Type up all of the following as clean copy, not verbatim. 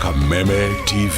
Kameme TV.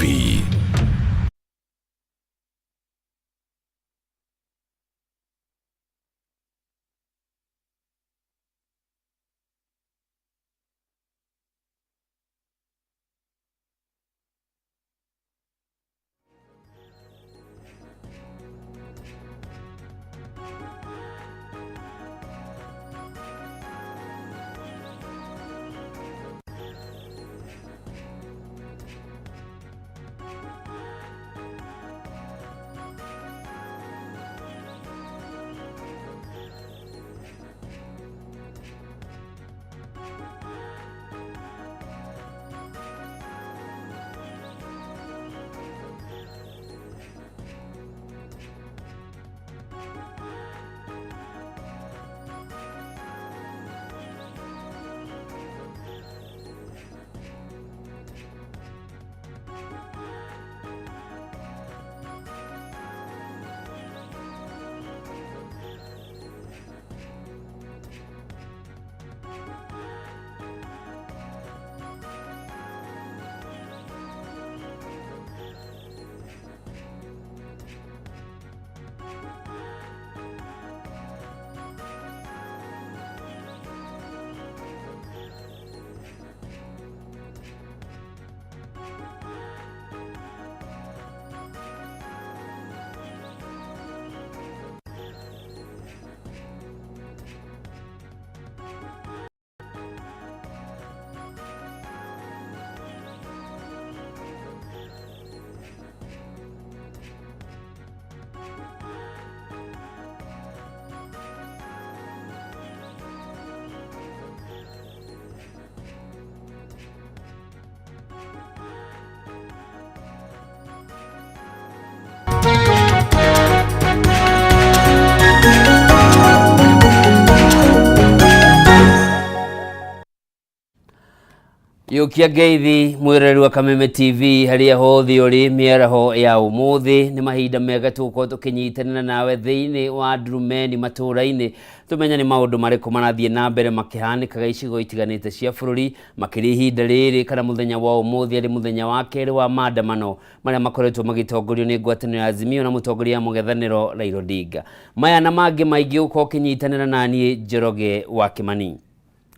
Yũkia ngeithi mwĩroreri wa Kameme TV harĩa hothe ũrĩ mĩaraho ya ũmũthĩ. Nĩ mahinda mega tũgũkorwo tũkĩnyitanĩra nawe thĩinĩ wa ndurumeni matũũra-inĩ, tũmenye nĩ maũndũ marĩkũ marathiĩ na mbere makĩhanĩkaga icigo itiganĩte cia bũrũri, makĩria ihinda rĩrĩ kana mũthenya wa ũmũthĩ arĩ mũthenya wa kerĩ wa maandamano marĩa makoretwo magĩtongorio nĩ ngwatanĩro ya Azimio na mũtongoria wa mũng'ethanĩro Raila Odinga. Maya na mangĩ maingĩ ũgũkorwo ũkĩnyitanĩra naniĩ Njoroge wa Kĩmani.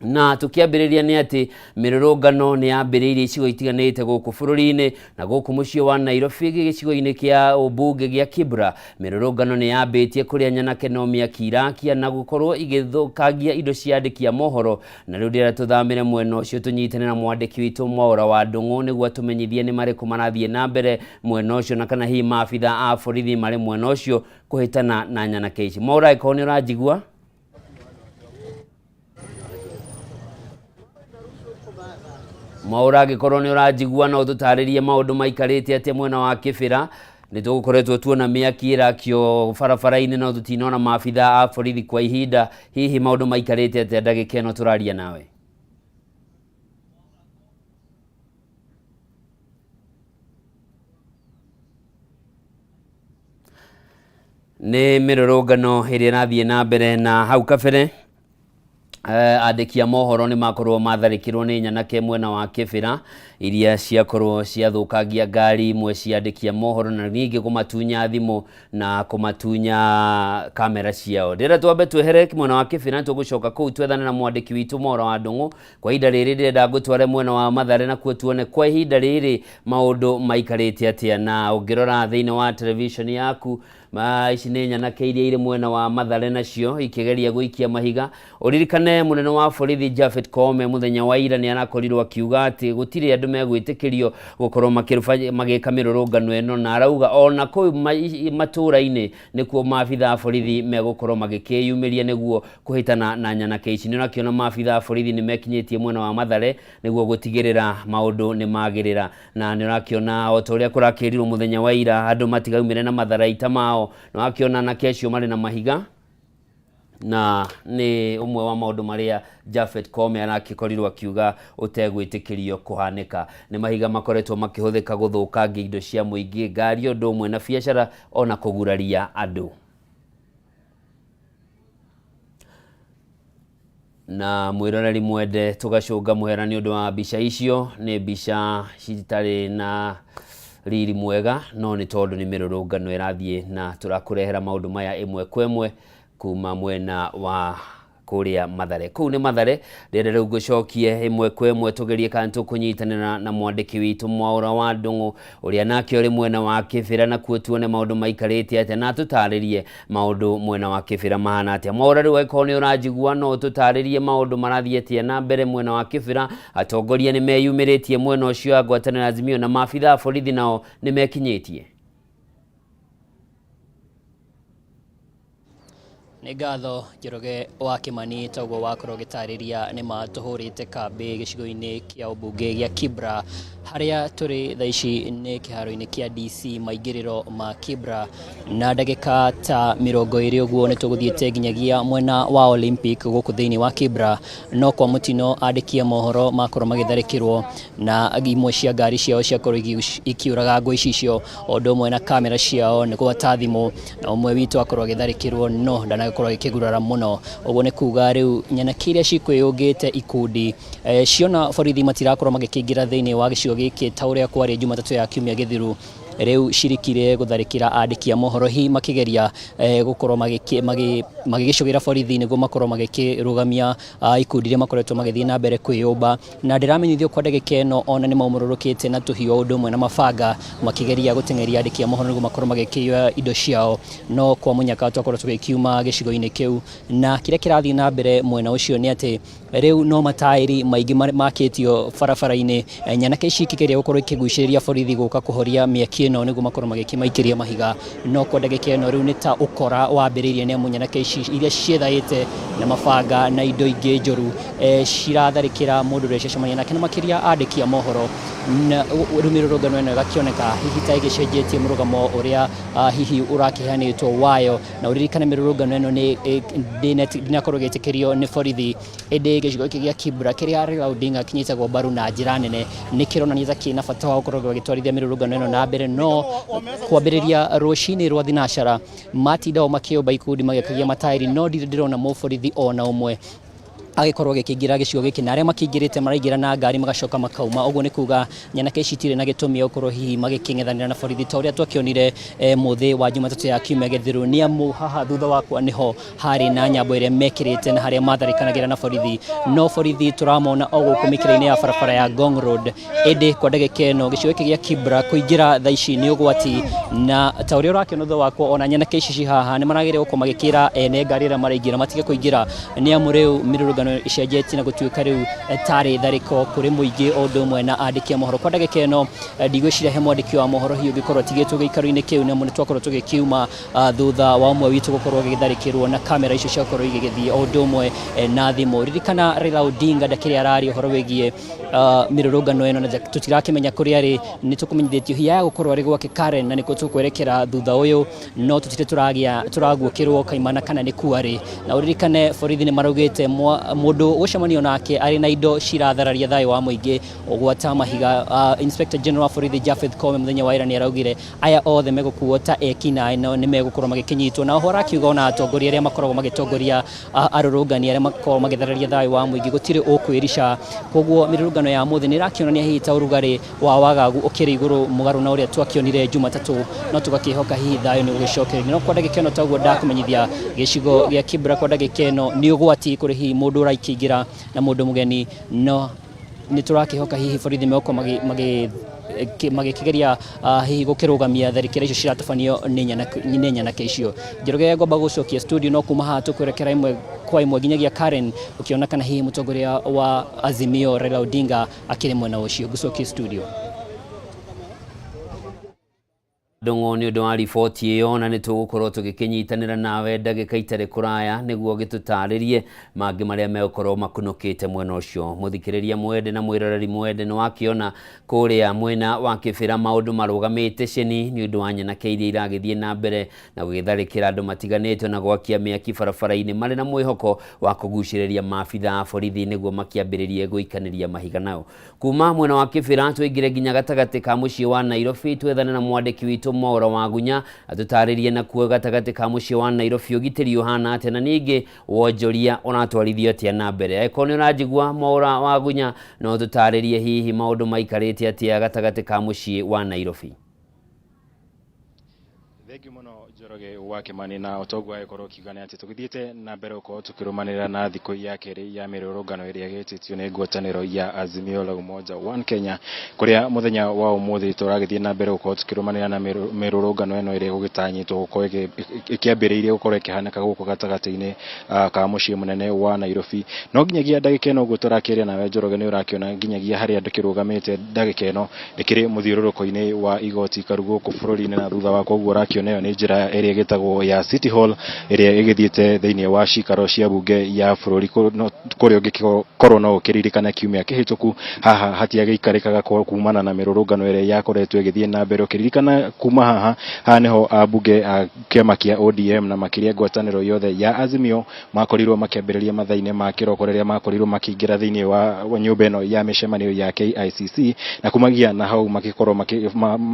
Na tũkĩambĩrĩria nĩ atĩ mĩrũrũngano nĩ yambĩrĩirie icigo itiganĩte gũkũ bũrũri-inĩ, na gũkũ mũciĩ wa Nairobi gĩcigo-inĩ kĩa ũmbunge gĩa Kibra, mĩrũrũngano nĩ yambĩtie kũrĩa nyanake no mĩaki irakia na gũkorwo igĩthũkangia indo cia andĩki a mohoro. Na rĩu ndĩrenda tũthamĩre mwena ũcio tũnyitane na mwandĩki witũ Mwaũra wa Ndũng'ũ nĩguo atũmenyithie nĩ marĩkũ marathiĩ na mbere mwena ũcio, na kana hihi maabitha a borithi marĩ mwena ũcio kũhĩtana na nyanake ici. Mwaũra, angĩkorwo nĩ ũranjigua. Mwaũra, angĩkorwo nĩ ũranjigua no ũtũtarĩrie maũndũ maikarĩte atĩa mwena wa Kĩbĩra. Nĩ tũgũkoretwo tuona mĩaki ĩrakio barabara-inĩ no tũtinona maabitha a borithi kwa ihinda. Hihi maũndũ maikarĩte atĩa ndagĩka ĩno tũraria nawe? Nĩ mĩrũrũngano ĩrĩa ĩrathiĩ na mbere, na hau kabere andĩki a mohoro nĩ makorwo matharĩkĩrwo nĩ nyanake mwena wa Kĩbĩra, iria ciakorwo ciathũkangia ngari imwe cia andĩki a mohoro na ningĩ kũmatunya thimũ na kũmatunya kamera ciao. Ndĩrenda twambe twehere mwena wa Kĩbĩra, tũgũcoka kũu twethane na mwandĩki witũ Mwaũra wa Ndũng'ũ. Kwa ihinda rĩrĩ ndĩrenda ngũtware mwena wa Mathare, nakuo tuone kwa ihinda rĩrĩ maũndũ maikarĩte atĩa. Na ũngĩrora thĩinĩ wa television yaku, ma ici nĩ nyanake iria irĩ mwena wa Mathare nacio ikĩgeria gũikia mahiga. Ũririkane mũnene wa borithi Japhet Koome mũthenya wa ira nĩ arakorirwo akiuga atĩ gũtirĩ andũ megwĩtĩkĩrio gũkorwo magĩka mĩrũrũngano ĩno, na arauga ona kũu matũũra-inĩ nĩkuo maabitha a borithi megũkorwo magĩkĩyumĩria nĩguo kũhĩtana na nyanake ici. Nĩ ũrakĩona maabitha a borithi nĩ mekinyĩtie mwena wa Mathare nĩguo gũtigĩrĩra maũndũ nĩ magĩrĩra. Na nĩ ũrakĩona o ta ũrĩa kũrakĩrirwo mũthenya wa ira andũ matigaumĩre na matharaita mao. Nĩ wakĩona anake acio marĩ na mahiga, na nĩ ũmwe wa maũndũ marĩa Japhet Koome arakĩkorirwo akiuga ũtegwĩtĩkĩrio kũhanĩka. Nĩ mahiga makoretwo makĩhũthĩka gũthũkangia indo cia mũingĩ, ngari ũndũ ũmwe na biacara ona kũguraria andũ. Na mwĩroreri mwende, tũgacũnga mũhera nĩ ũndũ wa mbica icio. Nĩ mbica citarĩ na riri mwega, no nĩ tondũ nĩ mĩrũrũngano ĩrathiĩ na tũrakũrehera maũndũ maya ĩmwe kwa ĩmwe kuma mwena wa kũrĩa Mathare. Kũu nĩ Mathare. Ndĩrenda rĩu ngũcokie ĩmwe kwa ĩmwe tũgerie kana tũkũnyitanĩra na mwandĩki witũ Mwaũra wa Ndũng'ũ, ũrĩa nake ũrĩ mwena wa Kĩbĩra, nakuo tuone maũndũ maikarĩte atĩa na tũtarĩrie maũndũ mwena wa Kĩbĩra mahana atĩa. Mwaũra, rĩu angĩkorwo nĩ ũranjigua, no ũtũtarĩrie maũndũ marathiĩ atĩa na mbere mwena wa Kĩbĩra? Atongoria nĩ meyumĩrĩtie mwena ũcio wa ngwatanĩro ya Azimio, na maabitha a borithi nao nĩ mekinyĩtie? Nĩ ngatho, Njoroge wa Kĩmani. Toguo wakorwo ũgĩtarĩria, nĩ ma tũhũrĩte kambĩ gĩcigo-inĩ kĩa ũmbunge gĩa Kibra. Harĩa tũrĩ thaa ici nĩ kĩharo-inĩ kĩa DC, maingĩrĩro ma Kibra, na ndagĩka ta 20 ũguo nĩ tũgũthiĩte nginyagia mwena wa Olympic gũkũ thĩinĩ wa Kibra. No kwa mũtino andĩki a mohoro makorwo magĩtharĩkĩrwo na imwe cia ngari ciao ciakorwo ikiũragangwo icicio, o ũndũ ũmwe na kamera ciao nĩ gwata thimũ, na ũmwe witũ akorwo agĩtharĩkĩrwo no ndanakorwo agĩkĩgurara mũno. Ũguo nĩ kuga rĩu nyanake iria cikwĩyũngĩte ikundi ciona borithi matirakorwo magĩkĩingĩra thĩinĩ wa gĩcigo gĩkĩ ta ũrĩa kwarĩ Jumatatũ ya kiumia gĩthiru, rĩu cirikire gũtharĩkĩra andĩki a mohoro, hihi makĩgeria gũkorwo magĩgĩcũgĩra borithi nĩguo makorwo magĩkĩrũgamia ikundi iria makoretwo magĩthiĩ na mbere kwĩyũmba. Na ndĩramenyithio kwa ndagĩka ĩno ona nĩ maumũrũrũkĩte na tũhiũ o ũndũ ũmwe na mabanga, makĩgeria gũteng'eria andĩki a mohoro nĩguo makorwo magĩkĩoya indo ciao. No kwa mũnyaka twakorwo tũgĩkiuma gĩcigo-inĩ kĩu, na kĩrĩa kĩrathiĩ na mbere mwena ũcio nĩ atĩ rĩu no mataĩri maingĩ makĩtio barabara-inĩ, nyanake ici ikĩgeria gũkorwo ikĩgucĩrĩria borithi gũka kũhoria mĩaki ĩno nĩguo makorwo magĩkĩmaikĩria mahiga. No kwa ndagĩka ĩno rĩu nĩ ta ũkora wambĩrĩirie, nĩ amu nyanake ici iria ciethaĩte na mabanga na indo ingĩ njũru ciratharĩkĩra mũndũ ũrĩa ciacemania nake, na makĩria andĩki a mohoro. Na rĩu mĩrũrũngano ĩno ĩgakĩoneka hihi ta ĩgĩcenjetie mũrũgamo ũrĩa hihi ũrakĩheanĩtwo wayo. Na ũririkane mĩrũrũngano ĩno nĩ ndĩnakorwo ĩgĩtĩkĩrio nĩ borithi, ĩndĩ gĩcigo gĩkĩ gĩa Kibra kĩrĩa Raila Odinga kĩnyitagwo mbaru na njĩra nene nĩ kĩronania ta kĩna bata wa gũkorwo gĩgĩtwarithia mĩrũrũngano ĩno na mbere. No kwambĩrĩria rũcinĩ rwa thinacara matinda o makĩũmba ikundi magĩakagia mataĩri, no ndirĩ ndĩrona mũborithi ona ũmwe agĩkorwo agĩkĩingĩra gĩcigo gĩkĩ, na arĩa makĩingĩrĩte maraingĩra na ngari magacoka makauma. Ũguo nĩ kuga nyanake ici itirĩ na gĩtũmi gĩa gũkorwo hihi magĩkĩng'ethanĩra na borithi ta ũrĩa twakĩonire mũthĩ wa Jumatatũ ya kiumia gĩthiru, nĩ amu haha thutha wakwa nĩho harĩ na nyambo ĩrĩa mekĩrĩte na harĩa matharĩkanagĩra na borithi. No borithi tũramona o gũkũ mĩkĩra-inĩ ya barabara ya Ngong Road. Ĩndĩ kwa ndagĩka ĩno gĩcigo gĩkĩ gĩa Kibra kũingĩra thaa ici nĩ ũgwati, na ta ũrĩa ũrakĩona thutha wakwa, ona nyanake ici ci haha nĩ marageria gũkorwo magĩkĩra ene ngari arĩa maraingĩra matige kũingĩra, nĩ amu rĩu mĩrũrũngano ĩcenjetie na gũtuĩka rĩu tarĩ tharĩko kũrĩ mũingĩ o ũndũ ũmwe na andĩki a mohoro. Kwa ndagĩka ĩno ndigwĩciria he mwandĩki wa mohoro hihi ũngĩkorwo atigĩtwo gĩikaro-inĩ kĩu, nĩ amu nĩ twakorwo tũgĩkiuma thutha wa ũmwe witũ gũkorwo agĩtharĩkĩrwo na kamera icio ciakorwo igĩgĩthiĩ o ũndũ ũmwe na thimũ. Ririkana Raila Odinga ndakĩrĩ araria ũhoro wĩgiĩ mĩrũrũngano ĩno, na tũtirakĩmenya kũrĩa arĩ. Nĩ tũkũmenyithĩtio hihi aya gũkorwo arĩ gwake Karen, na nĩkuo tũkwerekera thutha ũyũ, no tũtirĩ tũragĩa tũraguũkĩrwo kaimana kana nĩ kuo arĩ. Na ũririkane borithi nĩ maraugĩte mũndũ ũgũcemanio nake arĩ na indo cirathararia thayũ wa mũingĩ, ũgwata mahiga. Inspector General wa borithi Japheth Koome mũthenya wa ira nĩ araugire aya othe megũkuo ta eki naĩ no nĩ megũkorwo magĩkĩnyitwo. Na oho arakiuga ona atongoria arĩa makoragwo magĩtongoria arũrũngani arĩa makoragwo magĩthararia thayũ wa mũingĩ gũtirĩ ũkwĩrica. Koguo mĩrũrũngano ya mũthĩ nĩ ĩrakĩonania hihi ta ũrugarĩ wa wagagu ũkĩrĩ igũrũ mũgarũ na ũrĩa twakĩonire Jumatatũ, no tũgakĩhoka hihi thayũ nĩ ũgĩcokereria. No kwa ndagĩka ĩno, taguo ndakũmenyithia, gĩcigo gĩa Kibra kwa ndagĩka ĩno nĩ ũgwati kũrĩ hihi mũndũ ũraikĩingĩra na mũndũ mũgeni, no nĩ tũrakĩhoka hihi borithi megũkorwo magĩkĩgeria hihi gũkĩrũgamia tharĩkĩra icio ciratabanio nĩ nyanake icio. Njoroge, ngwamba gũcokia studio, no kuma haha tũkwerekera ĩmwe kwa ĩmwe nginyagia Karen, ũkĩona kana hihi mũtongoria wa Azimio Raila Odinga akĩrĩ mwena ũcio. Ngũcokie studio. Ndũng'ũ nĩ ũndũ wa riboti ĩyo, na nĩ tũgũkorwo tũgĩkĩnyitanĩra nawe ndagĩka itarĩ kũraya nĩguo gĩtũtarĩrie mangĩ marĩa megũkorwo makunũkĩte mwena ũcio. Mũthikĩrĩria mwende na mwĩroreri mwende, nĩ wakĩona kũrĩa mwena wa Kĩbĩra maũndũ marũgamĩte ceni nĩ ũndũ wa nyanake iria iragĩthiĩ na mbere na gũgĩtharĩkĩra andũ matiganĩte na gwakia mĩaki barabara-inĩ, marĩ na mwĩhoko wa kũgucĩrĩria maabitha a borithi nĩguo makĩambĩrĩrie gũikanĩria mahiga nao. Kuma mwena wa Kĩbĩra tũingĩre nginya gatagatĩ ka mũciĩ wa Nairobi, twethane na mwandĩki witũ Mwaũra Wagunya atũtarĩrie nakuo gatagatĩ ka mũciĩ wa Nairobi ũgitĩri ũhana atĩa na ningĩ wonjoria ũratwarithio atĩa na mbere. Angĩkorwo nĩ ũranjigua Mwaũra Wagunya, no tũtarĩrie hihi maũndũ maikarĩte atĩa gatagatĩ ka mũciĩ wa Nairobi. Thengiũ mũno Njoroge wa Kĩmani, na ũtoguo agĩkorwo ũkiuga nĩ atĩ tũgĩthiĩte na mbere gũkorwo tũkĩrũmanĩrĩra na thikũ ya kerĩ ya mĩrũrũngano ĩrĩa ĩgĩtĩtio nĩ ngwatanĩro ya Azimio la Umoja One Kenya, kũrĩa mũthenya wa ũmũthĩ tũragĩthiĩ na mbere gũkorwo tũkĩrũmanĩrĩra na mĩrũrũngano ĩno ĩrĩa ĩgũgĩtanyĩtwo gũkorwo ĩkĩambĩrĩirie gũkorwo ĩkĩhanĩka gũkũ gatagatĩ-inĩ ka mũciĩ mũnene wa Nairobi. No nginyagia ndagĩka ĩno ũguo tũrakĩaria nawe Njoroge, nĩ ũrakĩona nginyagia harĩa ndĩkĩrũgamĩte ndagĩka ĩno ndĩkĩrĩ mũthiũrũrũko-inĩ wa igoti ikaru gũkũ bũrũri-inĩ, na thutha wakwa ũguo ũrakĩona ĩyo nĩ njĩra ĩrĩa ĩgĩtagwo ya City Hall ĩrĩa ĩgĩthiĩte thĩinĩ wa cikaro cia bunge ya bũrũri, kũrĩa ũngĩkorwo no ũkĩririkana kiumia kĩhĩtũku haha hatiagĩikarĩkaga kumana na mĩrũrũngano ĩrĩa yakoretwo ĩgĩthiĩ na mbere. Ũkĩririkana kuma haha, haha nĩho ambunge a kĩama kĩa ODM na makĩria ngwatanĩro yothe ya Azimio makorirwo makĩambĩrĩria mathaa-inĩ ma kĩroko rĩrĩa makorirwo makĩingĩra thĩinĩ wa nyũmba ĩno ya mĩcemanio ya KICC, na kumagia na hau magĩkorwo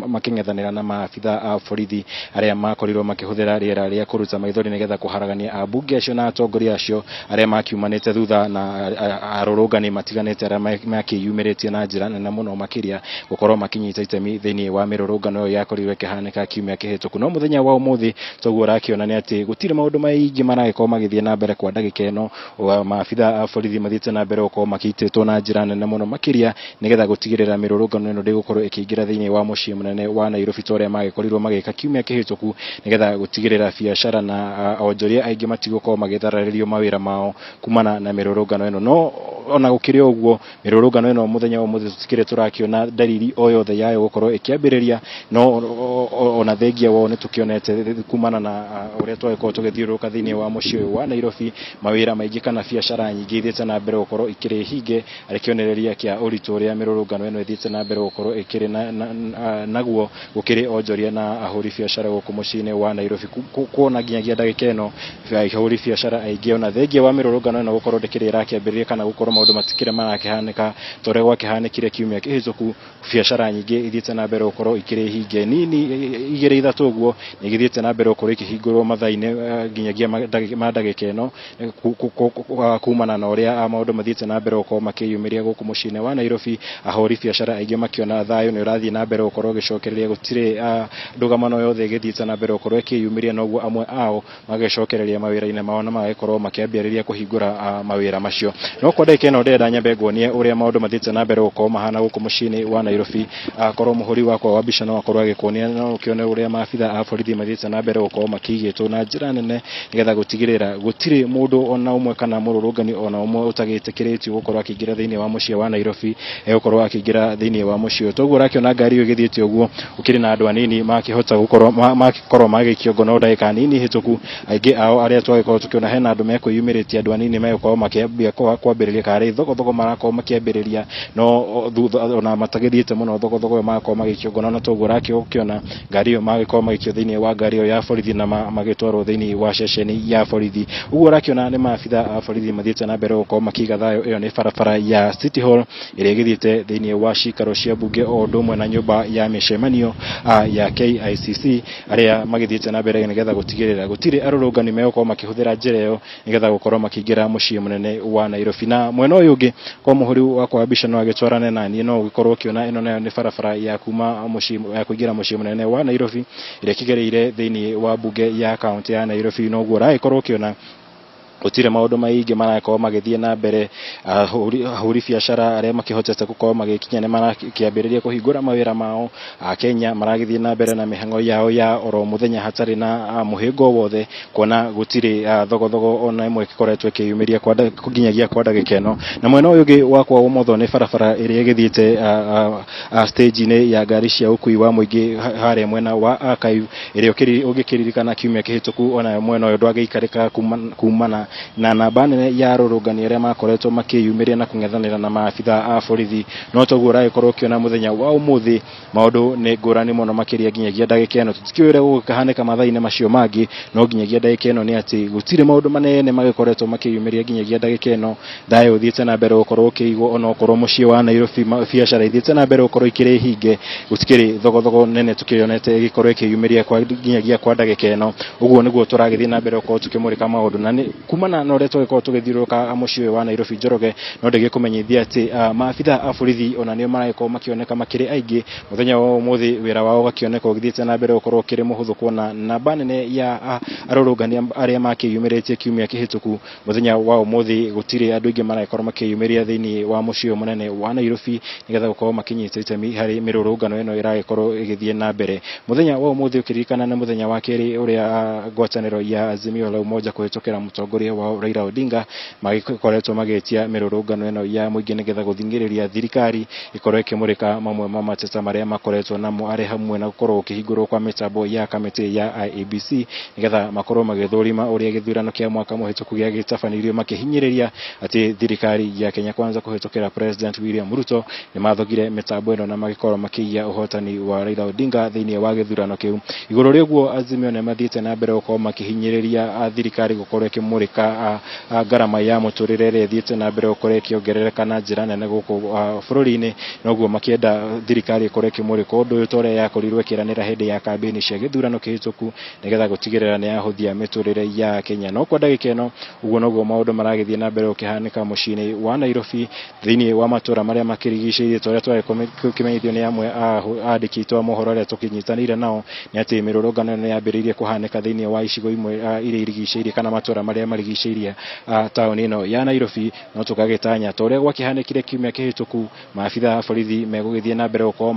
makĩng'ethanĩra na maabitha a borithi arĩa makorirwo makĩhũthĩra rĩera rĩa kũruta maithori nĩgetha kũharagania ambunge acio na atongoria acio arĩa makiumanĩte thutha na arũrũngani matiganĩte arĩa makĩyumĩrĩtie na njĩra nene mũno makĩria gũkorwo makĩnyita itemi thĩinĩ wa mĩrũrũngano ĩyo yakorirwo ĩkĩhanĩka kiumia kĩhĩtũku. No mũthenya wa ũmũthĩ toguo ũrakĩona nĩ atĩ gũtirĩ maũndũ maingĩ maragĩkorwo magĩthiĩ na mbere kwa ndagĩka ĩno. Maabitha a borithi mathiĩte na mbere gũkorwo makĩitĩtwo na njĩra nene mũno makĩria nĩgetha gũtigĩrĩra mĩrũrũngano ĩno ndĩgũkorwo ĩkĩingĩra thĩinĩ wa mũciĩ mũnene wa Nairobi ta ũrĩa magĩkorirwo magĩka kiumia kĩhĩtũku, nĩgetha gũtigĩrĩra biacara na onjoria aingĩ matigũkorwo magĩthararĩrio mawĩra mao kumana na mĩrũrũngano ĩno. No ona gũkĩrĩ ũguo, mĩrũrũngano ĩno mũthenya wa ũmũthĩ tũtikĩrĩ tũrakĩona dalili o yothe yayo gũkorwo ĩkĩambĩrĩria, no ona thengia wao nĩ tũkĩonete kumana na ũrĩa twagĩkorwo tũgĩthiũrũrũka thĩinĩ wa mũciĩ ũyũ wa Nairobi, mawĩra maingĩ kana biacara nyingĩ ithiĩte na mbere gũkorwo ikĩrĩ hinge, arĩ kĩonereria kĩa ũritũ ũrĩa mĩrũrũngano ĩno ĩthiĩte na mbere gũkorwo ĩkĩrĩ naguo gũkĩrĩ onjoria na ahũri biacara gũkũ mũciĩ-inĩ wa Nairobi. Kuona nginyagia ndagĩka ĩno ahũri biacara aingĩ ona thengia wa mĩrũrũngano ĩno gũkorwo ndĩkĩrĩ ĩrakĩambĩrĩria kana gũkorwo maũndũ matikĩrĩ marakĩhanĩka ta ũrĩa gwakĩhanĩkire kiumia kĩhĩtũku, biacara nyingĩ ithiĩte na mbere gũkorwo ikĩrĩ hinge. Nini igĩrĩ ithatũ ũguo nĩ igĩthiĩte na mbere gũkorwo ikĩhingũrwo mathaa-inĩ nginyagia ma ndagĩka ĩno kumana na ũrĩa maũndũ mathiĩte na mbere gũkorwo makĩyumĩria gũkũ mũciĩ-inĩ wa Nairobi. Ahũri biacara aingĩ makĩona thayũ nĩ ũrathiĩ na mbere gũkorwo ũgĩcokereria, gũtirĩ ndũgamano yothe ĩgĩthiĩte na mbere gũkorwo ĩkĩyumĩria, noguo amwe ao magĩcokereria mawĩra-inĩ mao na magagĩkorwo makĩambĩrĩria kũhingũra mawĩra macio. No kwa ndagĩka ĩno ndĩrenda nyambe nguonie ũrĩa maũndũ mathiĩte na mbere gũkorwo mahana gũkũ mũciĩ-inĩ wa Nairobi. Korwo mũhũri wakwa wa mbica no akorwo agĩkuonia, no ũkĩone ũrĩa maabitha a borithi mathiĩte na mbere gũkorwo makĩigĩtwo na njĩra nene nĩgetha gũtigĩrĩra gũtirĩ mũndũ ona ũmwe kana mũrũrũngani ona ũmwe ũtagĩtĩkĩrĩtio gũkorwo akĩingĩra thĩinĩ wa mũciĩ wa Nairobi egũkorwo akĩingĩra thĩinĩ wa mũciĩ ũyũ. Toguo ũrakĩona ngari ĩyo ĩgĩthiĩte ũguo, gũkĩrĩ na andũ anini makĩhota gũkorwo makĩkorwo magĩikio ngono ndagĩka nini hĩtũku. Aingĩ ao arĩa twagĩkorwo tũkĩona hena andũ mekwĩyumĩrĩtie, andũ anini megũkorwo makĩambia kwambĩrĩria karĩ thogothogo marakorwo makĩambĩrĩria, no thutha ona matagĩthiĩte mũno thogothogo ĩyo magakorwo magĩikio ngono, na toguo ũrakĩona ngari ĩyo magĩkorwo magĩikio thĩinĩ wa ngari ĩyo ya borithi na magĩtwarwo thĩinĩ wa ceceni ya borithi. Ũguo ũrakĩona nĩ maabitha a borithi mathiĩte na mbere gũkorwo makĩiga thayũ. Ĩyo nĩ barabara ya City Hall ĩrĩa ĩgĩthiĩte thĩinĩ wa cikaro cia mbunge o ũndũ ũmwe na nyũmba ya mĩcemanio ya KICC, arĩa magĩthiĩte na mbere nĩgetha gũtigĩrĩra gũtirĩ arũrũngani megũkorwo makĩhũthĩra njĩra ĩyo nĩgetha gũkorwo makĩingĩra mũciĩ mũnene wa Nairobi. Na mwena ũyũ ũngĩ, kwa mũhũri wakwa wa mbica no agĩtwarane na niĩ, no ũgĩkorwo ũkĩona ĩno nayo nĩ barabara ya kuma mũciĩ ya kũingĩra mũciĩ mũnene wa Nairobi ĩrĩa ĩkĩgereire thĩinĩ wa mbunge ya kaũntĩ ya Nairobi. Noguo ũragĩkorwo ũkĩona gũtirĩ maũndũ maingĩ marakorwo magĩthiĩ na mbere. Ahũri biacara arĩa makĩhotete gũkorwo magĩkinya nĩ marakĩambĩrĩria kũhingũra mawĩra mao. Akenya maragĩthiĩ na mbere na mĩhang'o yao ya oro mũthenya hatarĩ na mũhĩngo wothe, kuona gũtirĩ thogothogo ona ĩmwe ĩkoretwo ĩkĩyumĩria nginyagia kwa ndagĩka ĩno. Na mwena ũyũ ũngĩ wakwa wa ũmotho nĩ barabara ĩrĩa ĩgĩthiĩte stage-inĩ ya ngari cia ũkui wa mũingĩ harĩa mwena wa Archive, ĩrĩa ũngĩkĩririkana kiumia kĩhĩtũku ona mwena ũyũ ndwagĩikarĩkaga kumana na namba nene ya arũrũngani arĩa makoretwo makĩyumĩria na kũng'ethanĩra na maabitha a borithi. No toguo ũragĩkorwo ũkĩona mũthenya wa ũmũthĩ maũndũ nĩ ngũrani mũno makĩria nginyagia ndagĩka ĩno. Tũtikĩũĩ ũrĩa gũgũkahanĩka mathaa-inĩ macio mangĩ, no nginyagia ndagĩka ĩno nĩ atĩ gũtirĩ maũndũ manene magĩkoretwo makĩyumĩria nginyagia ndagĩka ĩno. Thayũ ũthiĩte na mbere gũkorwo ũkĩigwo onokorwo mũciĩ wa Nairobi biacara ithiĩte na mbere gũkorwo ikĩrĩ hinge, gũtikĩrĩ thogothogo nene tũkĩonete ĩgĩkorwo ĩkĩyumĩria nginyagia kwa ndagĩka ĩno. Ũguo nĩguo tũragĩthiĩ na mbere gũkorwo tũkĩmũrĩka maũndũ na nĩ kumana na ũrĩa tũgĩkorwo tũgĩthiũrũrũka mũciĩ ũyũ wa Nairobi. Njoroge, no ndĩgĩkũmenyithia atĩ maabitha a borithi ona nĩo maragĩkorwo makĩoneka makĩrĩ aingĩ mũthenya wa ũmũthĩ, wĩra wao ũgakĩoneka ũgĩthiĩte na mbere gũkorwo ũkĩrĩ mũhũthũ kuona namba nene ya arũrũngani arĩa makĩyumĩrĩtie kiumia kĩhĩtũku. Mũthenya wa ũmũthĩ gũtirĩ andũ aingĩ maragĩkorwo makĩyumĩria thĩinĩ wa mũciĩ ũyũ mũnene wa Nairobi nĩgetha gũkorwo makĩnyita itemi harĩ mĩrũrũngano ĩno ĩragĩkorwo ĩgĩthiĩ na mbere mũthenya wa ũmũthĩ. Ũkĩririkana nĩ mũthenya wa kerĩ ũrĩa ngwatanĩro ya Azimio la Umoja kũhĩtũkĩra mũtongoria wao Raila Odinga magĩkoretwo magĩtia mĩrũrũngano ĩno ya mũingĩ nĩgetha gũthing'ĩrĩria thirikari ĩkorwo ĩkĩmũrĩka mamwe ma mateta marĩa makoretwo namo, arĩ hamwe na gũkorwo gũkĩhingũrwo kwa mĩtambo ya kamĩtĩ ya IEBC nĩgetha makorwo magĩthũrima ũrĩa gĩthurano kĩa mwaka mũhĩtũku gĩagĩtabanirio, makĩhinyĩrĩria atĩ thirikari ya Kenya Kwanza kũhĩtũkĩra President William Ruto nĩ mathogire mĩtambo ĩno na magĩkorwo makĩiya ũhotani wa Raila Odinga thĩinĩ wa gĩthurano kĩu. Igũrũ rĩa ũguo, Azimio nĩ mathiĩte na mbere gũkorwo makĩhinyĩrĩria thirikari gũkorwo ĩkĩmũrĩka ngarama ya mũtũrĩre ĩrĩa ĩthiĩte na mbere gũkorwo ĩkĩongerereka na njĩra nene gũkũ bũrũri-inĩ, noguo makĩenda thirikari ĩkorwo ĩkĩmũrĩka ũndũ ũyũ ta ũrĩa yakorirwo ĩkĩranĩra hĩndĩ ya kambĩini cia gĩthurano kĩhĩtũku nĩgetha gũtigĩrĩra nĩ yahũthia mĩtũrĩre ya Kenya. No kwa ndagĩka ĩno ũguo noguo maũndũ maragĩthiĩ na mbere gũkĩhanĩka mũciĩ-inĩ wa Nairobi thĩinĩ wa matũra marĩa makĩrigicĩirie, ta ũrĩa twarĩ kũmenyithio nĩ amwe a andĩki aitũ a mohoro arĩa tũkĩnyitanĩire nao, nĩ atĩ mĩrũrũngano ĩno yambĩrĩirie kũhanĩka thĩinĩ wa icigo imwe iria irigicĩirie kana matũra marĩa marigicĩirie taũni ĩno ya Nairobi. No tũgagĩtanya ta ũrĩa gwakĩhanĩkire kiumia kĩhĩtũku, maabitha a borithi megũgĩthiĩ na mbere gũkorwo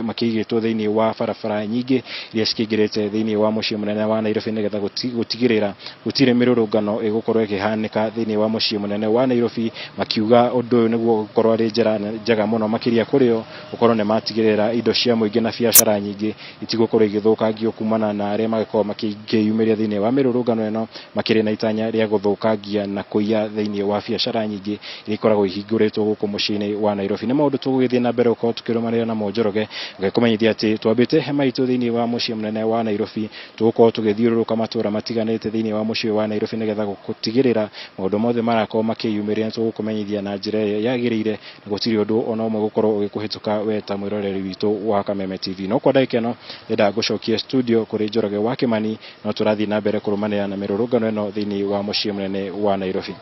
makĩigĩtwo thĩinĩ wa barabara nyingĩ iria cikĩingĩrĩte thĩinĩ wa mũciĩ mũnene wa Nairobi nĩgetha gũtigĩrĩra gũtirĩ mĩrũrũngano ĩgũkorwo ĩkĩhanĩka thĩinĩ wa mũciĩ mũnene wa Nairobi, makiuga ũndũ ũyũ nĩguo gũkorwo arĩ njĩra njega mũno makĩria kũrĩ o gũkorwo nĩ matigĩrĩra indo cia mũingĩ na biacara nyingĩ itigũkorwo igĩthũkangio kumana na arĩa magĩkorwo makĩyumĩria thĩinĩ wa mĩrũrũngano ĩno makĩrĩ na itanya rĩa gũthũkangia na kũiya thĩinĩ wa biacara nyingĩ iria ikoragwo ihingũrĩtwo gũkũ mũciĩ-inĩ wa Nairobi. Nĩ maũndũ tũgũgĩthiĩ na mbere gũkorwo tũkĩrũmanĩrĩra namo. Njoroge, ngakũmenyithia atĩ twambĩte hema itũ thĩinĩ wa mũciĩ mũnene wa Nairobi, tũgũkorwo tũgĩthiũrũrũka matũra matiganĩte thĩinĩ wa mũciĩ wa Nairobi nĩgetha gũtigĩrĩra maũndũ mothe marakorwo makĩyumĩria nĩ tũgũkũmenyithia na njĩra ĩrĩa yagĩrĩire na gũtirĩ ũndũ ona ũmwe gũkorwo ũgĩkũhĩtũka we ta mwĩroreri witũ wa Kameme TV. No kwa ndagĩka ĩno ndĩrenda ngũcokie studio kũrĩ Njoroge wa Kĩmani, no tũrathiĩ na mbere kũrũmanĩra na mĩrũrũngano ĩno thĩinĩ wa mũciĩ mũnene wa Nairobi.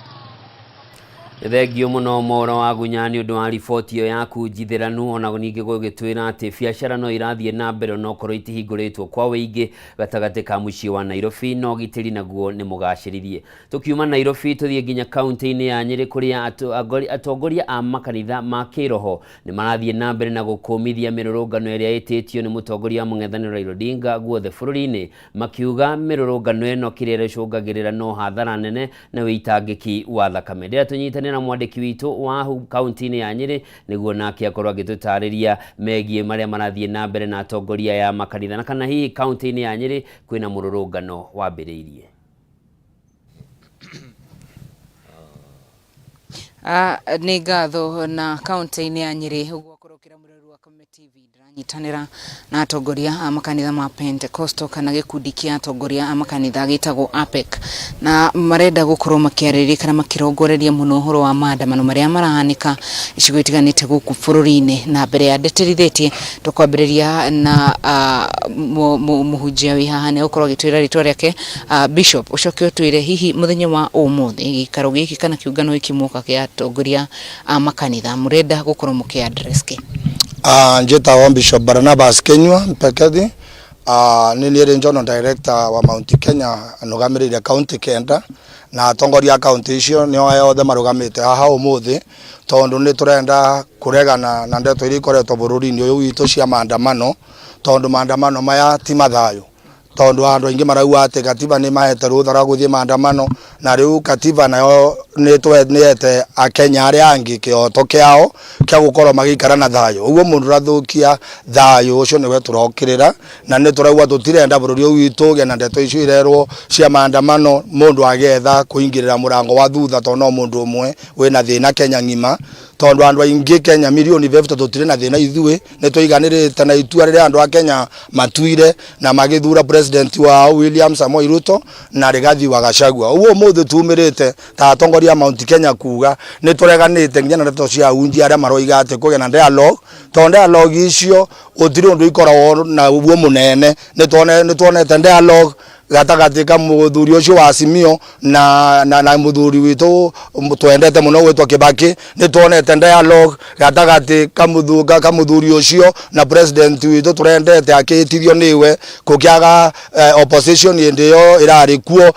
Thengio mũno Mwaũra wa Gunya nĩ ũndũ wa riboti ĩyo yaku njithĩranu, ona ningĩ gũgĩtwĩra atĩ biacara no irathiĩ na mbere onokorwo itihingũrĩtwo kwa wĩingĩ gatagatĩ ka mũciĩ wa Nairobi, no ũgitĩri naguo nĩ mũgacĩrithie. Tũkiuma Nairobi tũthiĩ nginya kaunti-inĩ ya Nyĩrĩ kũrĩa atongoria a makanitha ma kĩroho nĩ marathiĩ na mbere na gũkũmithia mĩrũrũngano ĩrĩa ĩtĩtio nĩ mũtongoria wa mũng'ethanĩro Raila Odinga guothe bũrũri-inĩ, makiuga mĩrũrũngano ĩno kĩrĩa ĩcũngagĩrĩra no hathara nene na wĩitangĩki wa thakame. Ndĩra tũnyitanĩra na mwandĩki witũ wa kaunti-inĩ ya Nyĩrĩ nĩguo nake akorwo agĩtũtarĩria megiĩ marĩa marathiĩ na mbere na atongoria ya makanitha na kana hihi kaunti-inĩ ya Nyĩrĩ kwĩna mũrũrũngano wambĩrĩirie. Nĩ ngatho. Na kaunti-inĩ ya Nyĩrĩ ũguo akorwo kĩra mũrori wa Kameme TV, ndĩranyitanĩra na atongoria a makanitha ma Pentecostal kana gĩkundi kĩa atongoria a makanitha gĩtagwo APEC, na marenda gũkorwo makĩarĩrĩria kana makĩrongoreria mũno ũhoro wa maandamano marĩa marahanĩka icigo itiganĩte gũkũ bũrũri-inĩ. Na mbere ya ndeterithĩtie, tũkwambĩrĩria na mũhunjia wĩ haha nĩ egũkorwo agĩtwĩra rĩtwa rĩake. Bishop, ũcoke ũtwĩre hihi mũthenya wa ũmũthĩ gĩikaro gĩkĩ kana kĩũngano gĩkĩ mwoka kĩa atongoria a makanitha mũrenda gũkorwo mũkĩ address kĩ? Njĩtagwo Bishop Barnabas Kinyua Mpekethi. Nĩ niĩ regional director wa Mount Kenya, nũgamĩrĩire kaunti 9, na atongoria a kaunti icio nĩo othe marũgamĩte haha ũmũthĩ, tondũ nĩ tũrenda kũregana na ndeto iria ikoretwo bũrũri-inĩ ũyũ witũ cia maandamano, tondũ maandamano maya ti mathayũ. Tondu andu aingi marauga ati katiba ni mahete rutha rwa guthie maandamano, na riu katiba nayo ni yete akenya aria angi kihoto kiao kia gukorwo magiikara na thayu. Uguo mundu urathukia thayu ucio niwe turokirira, na ni turauga tutirenda bururi uyu witu ugie na ndeto icio irerwo cia maandamano, mundu agetha kuingirira murango wa thutha, tondu no mundu umwe wina thina Kenya ng'ima, tondu andu aingi Kenya milioni 50 tutire na thina. Ithuĩ nĩ tũiganĩrĩte na itua rĩrĩa andũ a Kenya matuire na magĩthura president wao William Samoei Ruto na Rigathi wa Gachagua. Ũguo ũmũthĩ tumĩrĩte ta atongoria a Mount Kenya kuga nĩ tũreganĩte nginya na ndeto cia unji arĩa maroiga atĩ kũgĩa na dialogue, tondũ dialogue icio gũtirĩ ũndũ ikoragwo na ũguo mũnene. Nĩ tuonete dialogue gatagati ka muthuri ucio wa Azimio na muthuri witu twendete muno gwitwo Kibaki. Ni tuonete dialogue gatagati ka muthuri ucio na president witu turendete akitithio niwe kukiaga opposition indi yo irari kuo,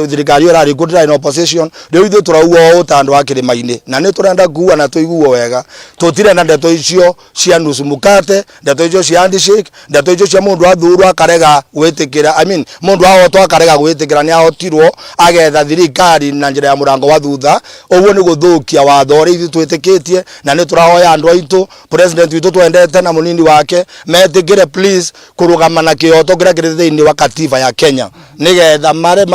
thirikari irari kuo, ndĩrarĩ na opposition. Riu ithuĩ turauga ũũ ta andũ a kĩrĩma-inĩ, na nĩ turenda kuga na tũiguo wega, tũtirenda ndeto icio cia nusu mukate, ndeto icio cia handshake, ndeto icio cia mundu athurwo akarega gwĩtĩkĩra, I mean, mundu ahotwo akarega gwĩtĩkĩra nĩ ahotirwo, agetha thirikari na njĩra ya mũrango wa thutha. Ũguo nĩ gũthũkia watho ũrĩa ithuĩ twĩtĩkĩtie, na nĩ tũrahoya andũ aitũ, president witũ twendete na mũnini wake, metĩkĩre please kũrũgama na kĩhoto kĩrĩa kĩrĩ thĩinĩ wa katiba ya Kenya, nĩgetha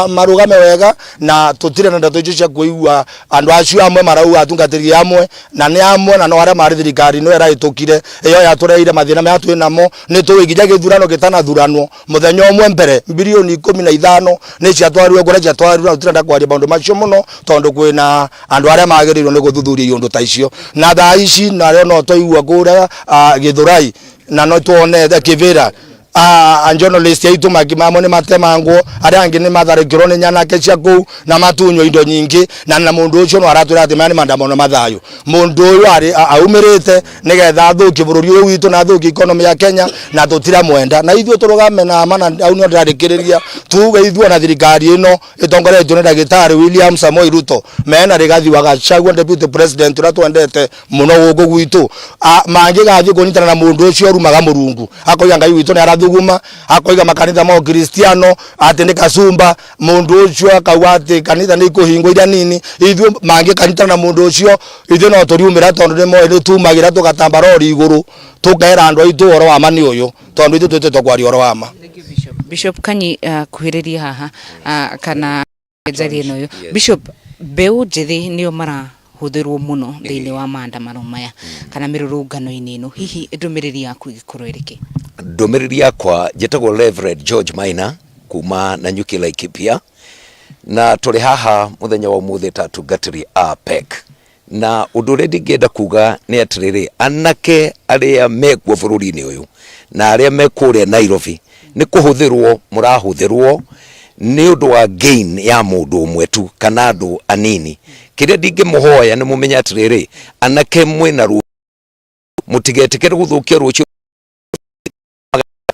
marũgame wega, na tũtirĩ na ndeto icio cia kũigua andũ acio amwe marauga atungatĩri amwe na nĩ amwe na no arĩa marĩ thirikari no ĩrahĩtũkire ĩyo yatũreheire mathĩna marĩa twĩ namo. Nĩ tũĩ nginya gĩthurano gĩtanathuranwo mũthenya ũmwe mbere, bilioni 15 nĩ ciatwarirwo kũrĩa ciatwarirwo. Tũtirenda kwaria maũndũ macio mũno tondũ kwĩna andũ arĩa magĩrĩirwo nĩ gũthuthuria iũndũ ta icio. Na thaa ici narĩo no twaigua kũrĩa Gĩthũrai, na no tuonete Kĩbĩra, a journalist aitu mamwe nĩ matemangwo, arĩa angĩ nĩ matharĩkĩrwo nĩ nyanake cia kũu na matunywo indo nyingĩ, na mũndũ ũcio no aratwĩra atĩ maya nĩ maandamano ma thayũ. Mũndũ ũyũ arĩ aumĩrĩte nĩgetha athũkie bũrũri ũyũ witũ na athũkie economy ya Kenya, na tũtiramwenda. Na ithuĩ tũrũgame na ma, na hau nĩho ndĩrarĩkĩrĩria, tuge ithuĩ na thirikari ĩno ĩtongoretio nĩ ndagĩtarĩ William Samoei Ruto mena Rigathi wa Gachagua, deputy president ũrĩa twendete mũno gũkũ gwitũ, mangĩgathiĩ kũnyitana na mũndũ ũcio ũrumaga Mũrungu, akoiga Ngai witũ nĩ arathuguma, akoiga makanitha ma Ũkristiano atĩ nĩ kasumba, mũndũ ũcio akauga atĩ kanitha nĩ ikũhingwo iria nini, ithuĩ mangĩkanyitana na mũndũ ũcio, ithuĩ no tũriumĩra, tondũ nĩ moĩ nĩ tumagĩra tũgatamba rori igũrũ, tũkera andũ aitũ ũhoro wa ma nĩ ũyũ, tondũ ithuĩ twĩtĩtwo kwaria ũhoro wa ma. Thank you, Bishop. Bishop Kanyi, kuhĩrĩria haha, kana njarie ĩno ũyũ. Bishop, mbeũ njĩthĩ nĩo marahũthĩrwo mũno thĩinĩ wa maandamano maya kana mĩrũrũngano-inĩ ĩno. Hihi ndũmĩrĩri yaku ĩgĩkorwo ĩrĩ kĩ? Ndũmĩrĩri yakwa, njĩtagwo Reverend George Maina kuma Nanyuki, Laikipia, na tũrĩ haha mũthenya wa ũmũthĩ ta atungatĩri a PEC, na ũndũ ũrĩa ndingĩenda kuga nĩ atĩrĩrĩ, anake arĩa mekuo bũrũri-inĩ ũyũ na arĩa me kũrĩa Nairobi, nĩ kũhũthĩrwo mũrahũthĩrwo nĩ ũndũ wa gain ya mũndũ ũmwe tu kana andũ anini. Kĩrĩa ndingĩmũhoya nĩ mũmenye atĩrĩrĩ, anake mwĩna rũ mũtigetĩkĩre gũthũkia rũciũ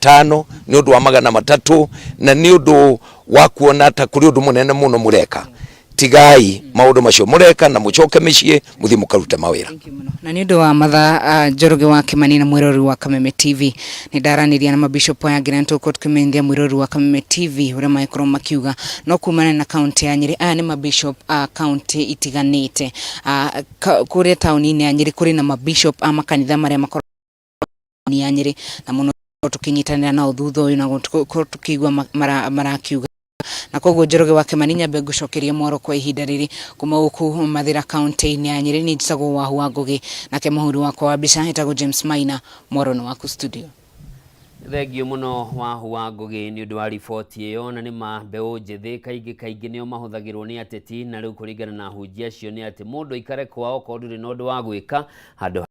500 nĩ ũndũ wa 300, na nĩ ũndũ wa kuona ta kũrĩ ũndũ mũnene mũno mũreka. Tigai maũndũ macio mũreka na mũcoke mĩciĩ, mũthiĩ mũkarute mawĩra. Thank you mũno. Na nĩ ũndũ wa mathaa, Njoroge wa Kimani na mwĩrori wa Kameme TV, nĩ ndaranĩria na mabishop aya angĩ, na nĩtũgũkorwo tũkĩmenyithia mwĩrori wa Kameme TV ũrĩa magĩkorwo makiuga. No kumana na kaunti ya Nyĩrĩ, aya nĩ mabishop a kaunti itiganĩte. Kũrĩa taũni-inĩ ya Nyĩrĩ kũrĩ na mabishop a makanitha marĩa makoragwo ya Nyĩrĩ, na mũno tũkĩnyitanĩra nao thutha ũyũ na gũkorwo tũkĩigua marakiuga. Na koguo Njoroge wa Kimani, nyambe ngũcokeria mwaro kwa ihinda rĩrĩ kuma gũkũ Mathĩra, kaunti-inĩ ya Nyĩrĩ. Nĩ njĩtagwo Wahu wa Ngũgĩ, nake mũhũri wakwa wa mbica etagwo James Maina. Mwaro nĩ waku studio. Thengio mũno, Wahu wa Ngũgĩ, nĩ ũndũ wa riboti ĩyo. Na nĩ ma mbeũ njĩthĩ kaingĩ kaingĩ nĩo mahũthagĩrwo nĩ ateti, na rĩu kũringana na ahunjia acio nĩ atĩ mũndũ aikare kwao okorwo ndũrĩ na ũndũ wa gwĩka, handũ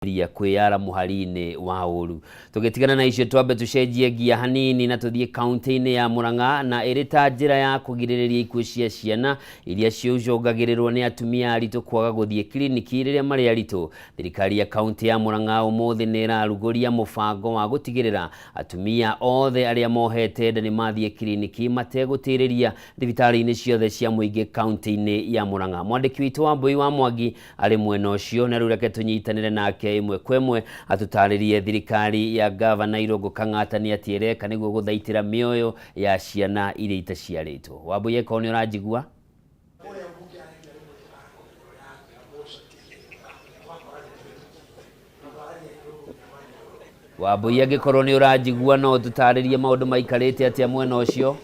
ria kwĩyara mũhari-inĩ wa ũru. Tũgĩtigana na icio, twambe tũcenjie ngia hanini na tũthiĩ kaunti-inĩ ya Murang'a, na ĩrĩ ta njĩra ya kũgirĩrĩria ikuũ cia ciana iria ciũcũngagĩrĩrwo nĩ atumia aritũ kwaga gũthiĩ kiriniki rĩrĩa marĩ aritũ, thirikari ya kaunti ya Murang'a ũmũthĩ nĩ ĩrarugũria mũbango wa gũtigĩrĩra atumia othe arĩa mohete nda nĩ mathiĩ kiriniki mategũtĩrĩria thibitarĩ-inĩ ciothe cia mũingĩ kaunti-inĩ ya Murang'a. Mwandĩki witũ wa Mbui wa Mwangi arĩ mwena ũcio, na rĩu reke tũnyitanĩre nake. Ĩmwe kwa ĩmwe atũtarĩrie thirikari ya gavana Irũngũ Kang'ata nĩ atĩ ĩreka nĩguo gũthaitĩra mĩoyo ya ciana iria itaciarĩtwo. Wambui, angĩkorwo nĩ ũranjigua. Wambui, angĩkorwo nĩ ũranjigua no ũtũtarĩrie maũndũ maikarĩte atĩa mwena ũcio.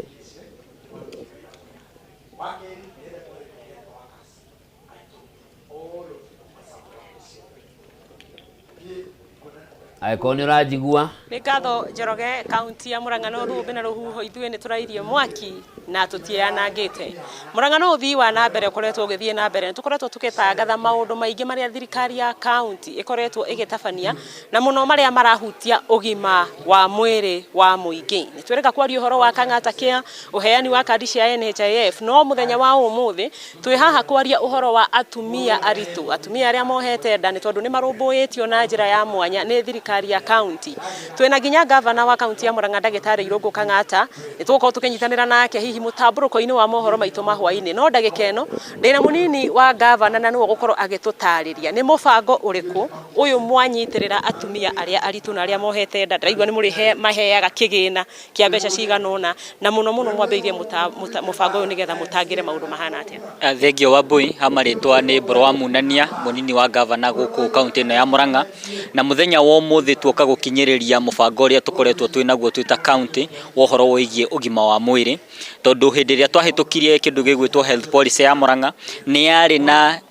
Angĩkorwo nĩ ũranjigua. Nĩ ngatho Njoroge, kaunti ya Murang'a no rũmbĩ na rũhuho, ithuĩ nĩ tũrairie mwaki na tũtiĩyanangĩte. Murang'a no ũthii wa na mbere ũkoretwo ũgĩthiĩ na mbere, nĩ tũkoretwo tũgĩtangatha maũndũ maingĩ marĩa thirikari ya kaunti ĩkoretwo ĩgĩtabania na mũno marĩa marahutia ũgima wa mwĩrĩ wa mũingĩ. Nĩ twĩrĩga kwaria ũhoro wa Kang'ata Care, ũheani wa kandi cia NHIF, no mũthenya wa ũmũthĩ twĩ haha kwaria ũhoro wa atumia aritũ, atumia arĩa mohete nda, nĩ tondũ nĩ marũmbũĩtio na njĩra ya mwanya nĩ thirikari ya kaunti. Twĩna nginya gavana wa kaunti ya Murang'a, ndagĩtarĩ Irũngũ Kang'ata, nĩ tũgũkorwo tũkĩnyitanĩra nake hihi mũtambũrũko-inĩ wa mohoro maitũ ma hwaĩ-inĩ. No ndagĩka ĩno ndĩna mũnini wa gavana na nĩwe ũgũkorwo agĩtũtarĩria nĩ mũbango ũrĩkũ ũyũ mwanyitĩrĩra atumia arĩa aritũ na arĩa mohete nda. Ndĩraigua nĩ mũrĩ maheaga kĩgĩna kĩa mbeca cigana ũna, na mũno mũno mwambĩrĩirie mũbango ũyũ nĩgetha mũtangĩre maũndũ mahana atĩa? Thengio Wambui, ha marĩtwa nĩ Mbũrũ wa Munania, mũnini wa gavana gũkũ kaunti ĩno ya Murang'a, na mũthenya wa ũmũthĩ tuoka gũkinyĩrĩria mũbango ũrĩa tũkoretwo twĩ naguo twĩ ta kaunti wa ũhoro wĩgiĩ ũgima wa mwĩrĩ, tondũ hĩndĩ ĩrĩa twahĩtũkirie kĩndũ gĩgwĩtwo health policy ya Murang'a nĩ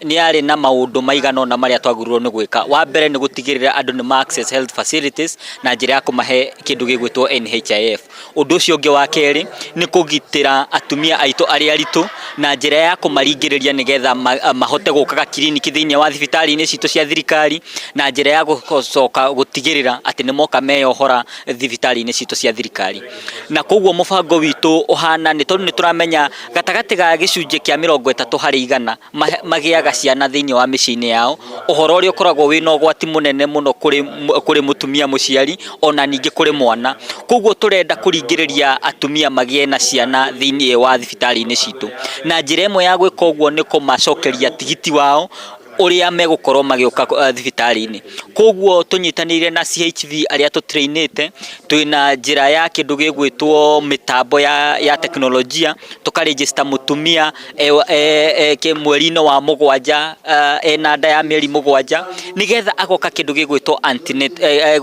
yarĩ na maũndũ maigana ũna marĩa twagĩrĩirwo nĩ gwĩka. Wa mbere nĩ gũtigĩrĩra andũ nĩ ma access health facilities na njĩra ya kũmahe kĩndũ gĩgwĩtwo NHIF. Ũndũ ũcio ũngĩ wa kerĩ nĩ kũgitĩra atumia aitũ arĩa aritũ na njĩra ya kũmaringĩrĩria nĩgetha mahote gũkaga kiriniki thĩinĩ wa thibitarĩ-inĩ citũ cia thirikari, na njĩra ya gũcoka gũtigĩrĩra atĩ nĩ moka meyohora thibitarĩ-inĩ citũ cia thirikari. Na koguo mũbango witũ ũhana nĩ tondũ nĩ tũramenya gatagatĩ ga gĩcunjĩ kĩa 30 harĩ igana magĩaga ciana thĩinĩ wa mĩciĩ-inĩ yao, ũhoro ũrĩa ũkoragwo wĩna ũgwati mũnene mũno kũrĩ mũtumia mũciari ona ningĩ kũrĩ mwana. Koguo tũrenda kũringĩrĩria atumia magĩe na ciana thĩinĩ wa thibitarĩ-inĩ citũ, na njĩra ĩmwe ya gwĩka ũguo nĩ kũmacokeria tigiti wao ũrĩa megũkorwo magĩũka thibitarĩ-inĩ. Koguo tũnyitanĩire na CHV arĩa tũtrainĩte, twĩna njĩra ya kĩndũ gĩgwĩtwo mĩtambo ya teknolojia, tũkarĩnjĩcita mũtumia mweri-inĩ wa 7 ena nda ya mĩeri 7, nĩgetha agoka kĩndũ gĩgwĩtwo antenatal,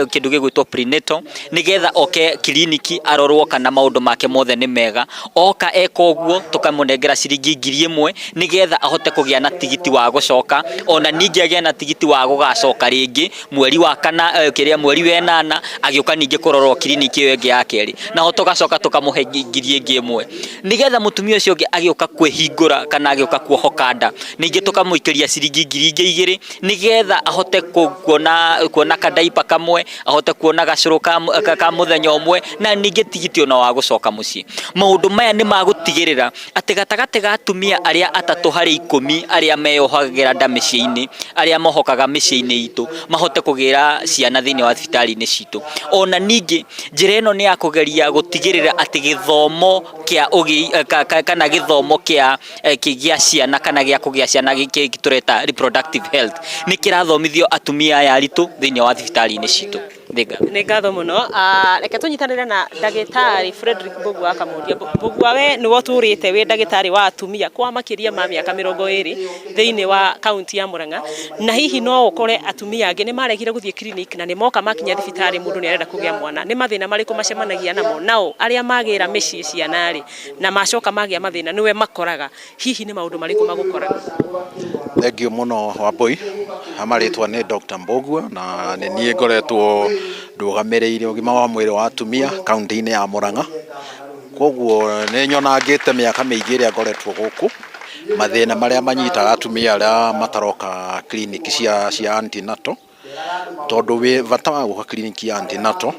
kĩndũ gĩgwĩtwo prenatal, nĩgetha oke kiriniki arorwo kana maũndũ make mothe nĩ mega. Oka eka ũguo tũkamũnengera ciringi 1000 nĩgetha ahote kũgĩa na tigiti wa gũcoka, ona ningĩ agĩe na tigiti wa gũgacoka rĩngĩ mweri wa kana, kĩrĩa mweri wa 8 agĩũka ningĩ kũrorwo kiriniki ĩyo ĩngĩ ya kerĩ, naho tũgacoka tũkamũhe 1000 nĩgetha mũtumia ũcio ũngĩ agĩũka kwĩhingũra kana agĩũka kuohoka nda, ningĩ tũkamũikĩria ciringi 2000 nĩgetha ahote kuona kadaipa kamwe, ahote kuona gacũrũ ka mũthenya ũmwe, na ningĩ tigiti ona wa gũcoka mũciĩ. Maũndũ maya nĩ magũtigĩrĩra atĩ gatagatĩ ga atumia arĩa 3 harĩ 10 arĩa meyohagĩra nda mĩciĩ-inĩ, arĩa mohokaga mĩciĩ-inĩ itũ, mahote kũgĩra ciana thĩinĩ wa thibitarĩ-inĩ citũ. Ona ningĩ njĩra ĩno nĩ ya kũgeria gũtigĩrĩra atĩ gĩthomo kĩa ũgĩ, kana gĩthomo kĩa gĩa ciana kana gĩa kũgĩa ciana gĩkĩ tũreta reproductive health nĩ kĩrathomithio atumia aya aritũ thĩinĩ wa thibitarĩ-inĩ citũ. Nĩ ngatho mũno. Reke tũnyitanĩre na ndagĩtarĩ Frederick Mbũgua wa Kamũria. Mbũgua, we nĩwe ũtũrĩte wĩ ndagĩtarĩ wa atumia kwa makĩria ma mĩaka 20 thĩinĩ wa kaunti ya Murang'a, na hihi no ũkore atumia angĩ nĩ maregire gũthiĩ clinic na nĩ moka makinya thibitarĩ mũndũ nĩ arenda kũgĩa mwana. Nĩ mathĩna marĩkũ macemanagia namo? Nao arĩa magĩra mĩciĩ ciana rĩ, na macoka magĩa mathĩna nĩwe makoraga, hihi nĩ maũndũ marĩkũ magũkoraga? Thank you mũno Wambui. Marĩtwa nĩ Dr. Mbũgua na nĩ niĩ ngoretwo ndũgamĩrĩire ũgima wa mwĩrĩ wa atumia kaunti-inĩ ya Murang'a. Koguo nĩ nyonangĩte mĩaka mĩingĩ ĩrĩa ngoretwo gũkũ mathĩna marĩa manyitaga atumia arĩa mataroka kiriniki cia antenatal, tondũ wĩ bata wa gũka kiriniki ya antenatal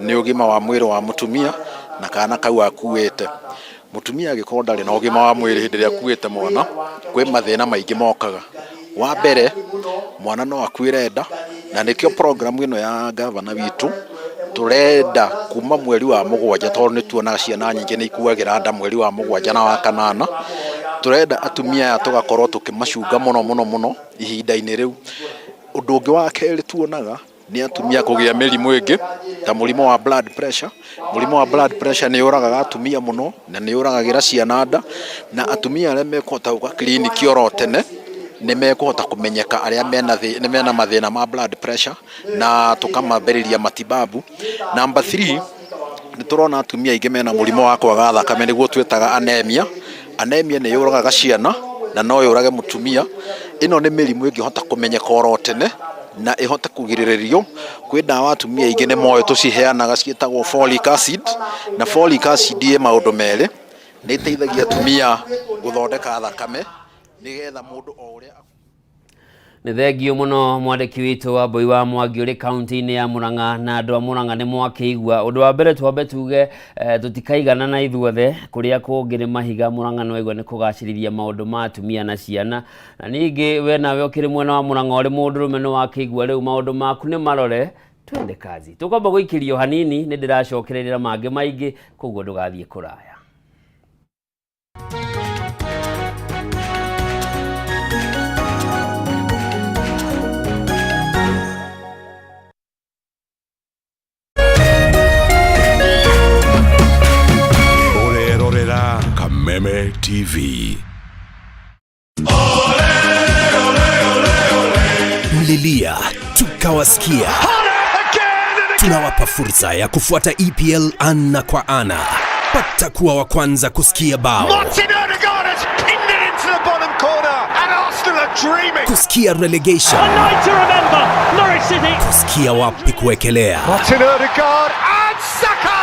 nĩ ũgima wa mwĩrĩ wa mũtumia na kana kau akuĩte. Mũtumia angĩkorwo ndarĩ na ũgima wa mwĩrĩ hĩndĩ ĩrĩa akuĩte mwana, kwĩ mathĩna maingĩ mokaga. Wa mbere, mwana no akuĩre nda, na nĩkĩo program ĩno ya gavana witũ tũrenda kuma mweri wa 7, tondũ nĩ tuonaga ciana nyingĩ nĩ ikuagĩra nda mweri wa 7 na wa 8. Tũrenda atumia aya tũgakorwo tũkĩmacunga mũno mũno mũno ihinda-inĩ rĩu. Ũndũ ũngĩ wa kerĩ tuonaga nĩ atumia kũgĩa mĩrimũ ĩngĩ ta mũrimũ wa blood pressure. Mũrimũ wa blood pressure nĩ ũragaga atumia mũno na nĩ ũragagĩra ciana nda, na atumia arĩa mekũhota gũka kiriniki oro tene nĩ mekũhota kũmenyeka arĩa mena mathĩna ma blood pressure na tũkamambĩrĩria matibabu. Number 3, nĩ tũrona atumia aingĩ mena mũrimũ wa kwaga thakame nĩguo twĩtaga anemia. Anemia nĩ yũragaga ciana na no yũrage mũtumia. Ĩno nĩ mĩrimũ ĩngĩhota kũmenyeka oro tene na ĩhote kũgirĩrĩrio. Kwĩ ndawa atumia aingĩ nĩ moĩ tũciheanaga ciĩtagwo folic acid, na folic acid ĩ maũndũ merĩ, nĩ ĩteithagia atumia gũthondeka thakame nĩgetha mũndũ o ũrĩa. Nĩ thengio mũno mwandĩki witũ wa Mbui wa Mwangi ũrĩ kaunti-inĩ ya Murang'a, na andũ a Murang'a nĩ mwakĩigua. Ũndũ wa mbere twambe tuge tũtikaigana na ithuothe, kũrĩa kũngĩ nĩ mahiga. Murang'a no aigua nĩ kũgacĩrithia maũndũ ma atumia na ciana, na ningĩ we nawe ũkĩrĩ mwena wa Murang'a ũrĩ mũndũrũme nĩ wakĩigua rĩu maũndũ maku nĩ marore. Twende kazi. Tũkwamba gũikĩrio hanini, nĩ ndĩracokerera mangĩ maingĩ, koguo ndũgathiĩ kũraya. Ũrerorera Kameme TV. Mlilia tukawasikia. Tunawapa fursa ya kufuata EPL ana kwa ana. Pata kuwa wa kwanza kusikia bao, Martin Odegaard has pinned it into the bottom corner, and Arsenal are dreaming. kusikia relegation, A night to remember, Norwich City. kusikia wapi kuwekelea. Martin Odegaard and Saka.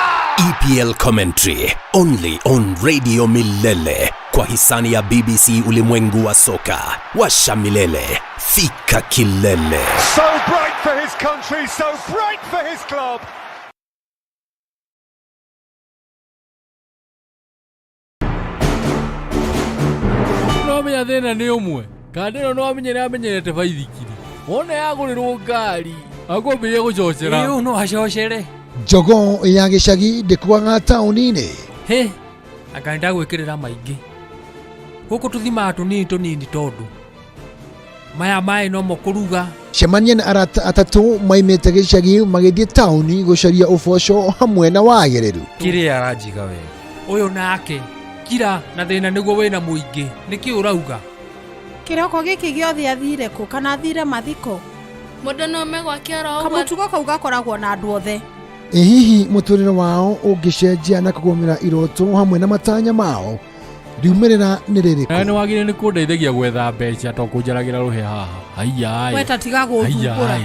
EPL commentary only on Radio Milele kwa hisani ya BBC Ulimwengu wa Soka. Washa milele, fika kilele. So bright for his country, so bright for his club. No menya thĩna nĩ ũmwe kandĩ ĩno no amenye nĩ amenyerete baithikiri wona yagũrĩrwo ngari akwambĩrĩria gũcocera. Ĩĩ, no acocere. Jogoo ya gĩcagi ndĩkuaga taũni-inĩ. Hĩ, anga nĩndagwĩkĩrĩra maingĩ. Gũkũ tũthimaga tũnini tũnini tondũ maya maĩ nomo kũruga. Cemania na arata atatũ maimĩte gĩcagi magĩthiĩ taũni gũcaria ũboco hamwe na wagĩrĩru. Kĩrĩa aranjiga wega. Ũyũ nake kira na thĩna nĩguo wĩna mũingĩ. Nĩkĩ ũrauga? Kĩroko gĩkĩ gĩothe athire kũ kana athire mathiko? Mũndũ no ome gwake oro ũguo. Kamũtugo kau gakoragwo na andũ othe. Ĩ hihi mũtũrĩre wao ũngĩcenjia na kũgũmĩra iroto hamwe na matanya mao, riumĩrĩra nĩ Na nĩ rĩrĩkũ? wagĩrĩire nĩ kũndeithagia gwetha mbeca to kũnjaragĩra rũhĩa haha. Haiya. We ta tiga gũthumbũra.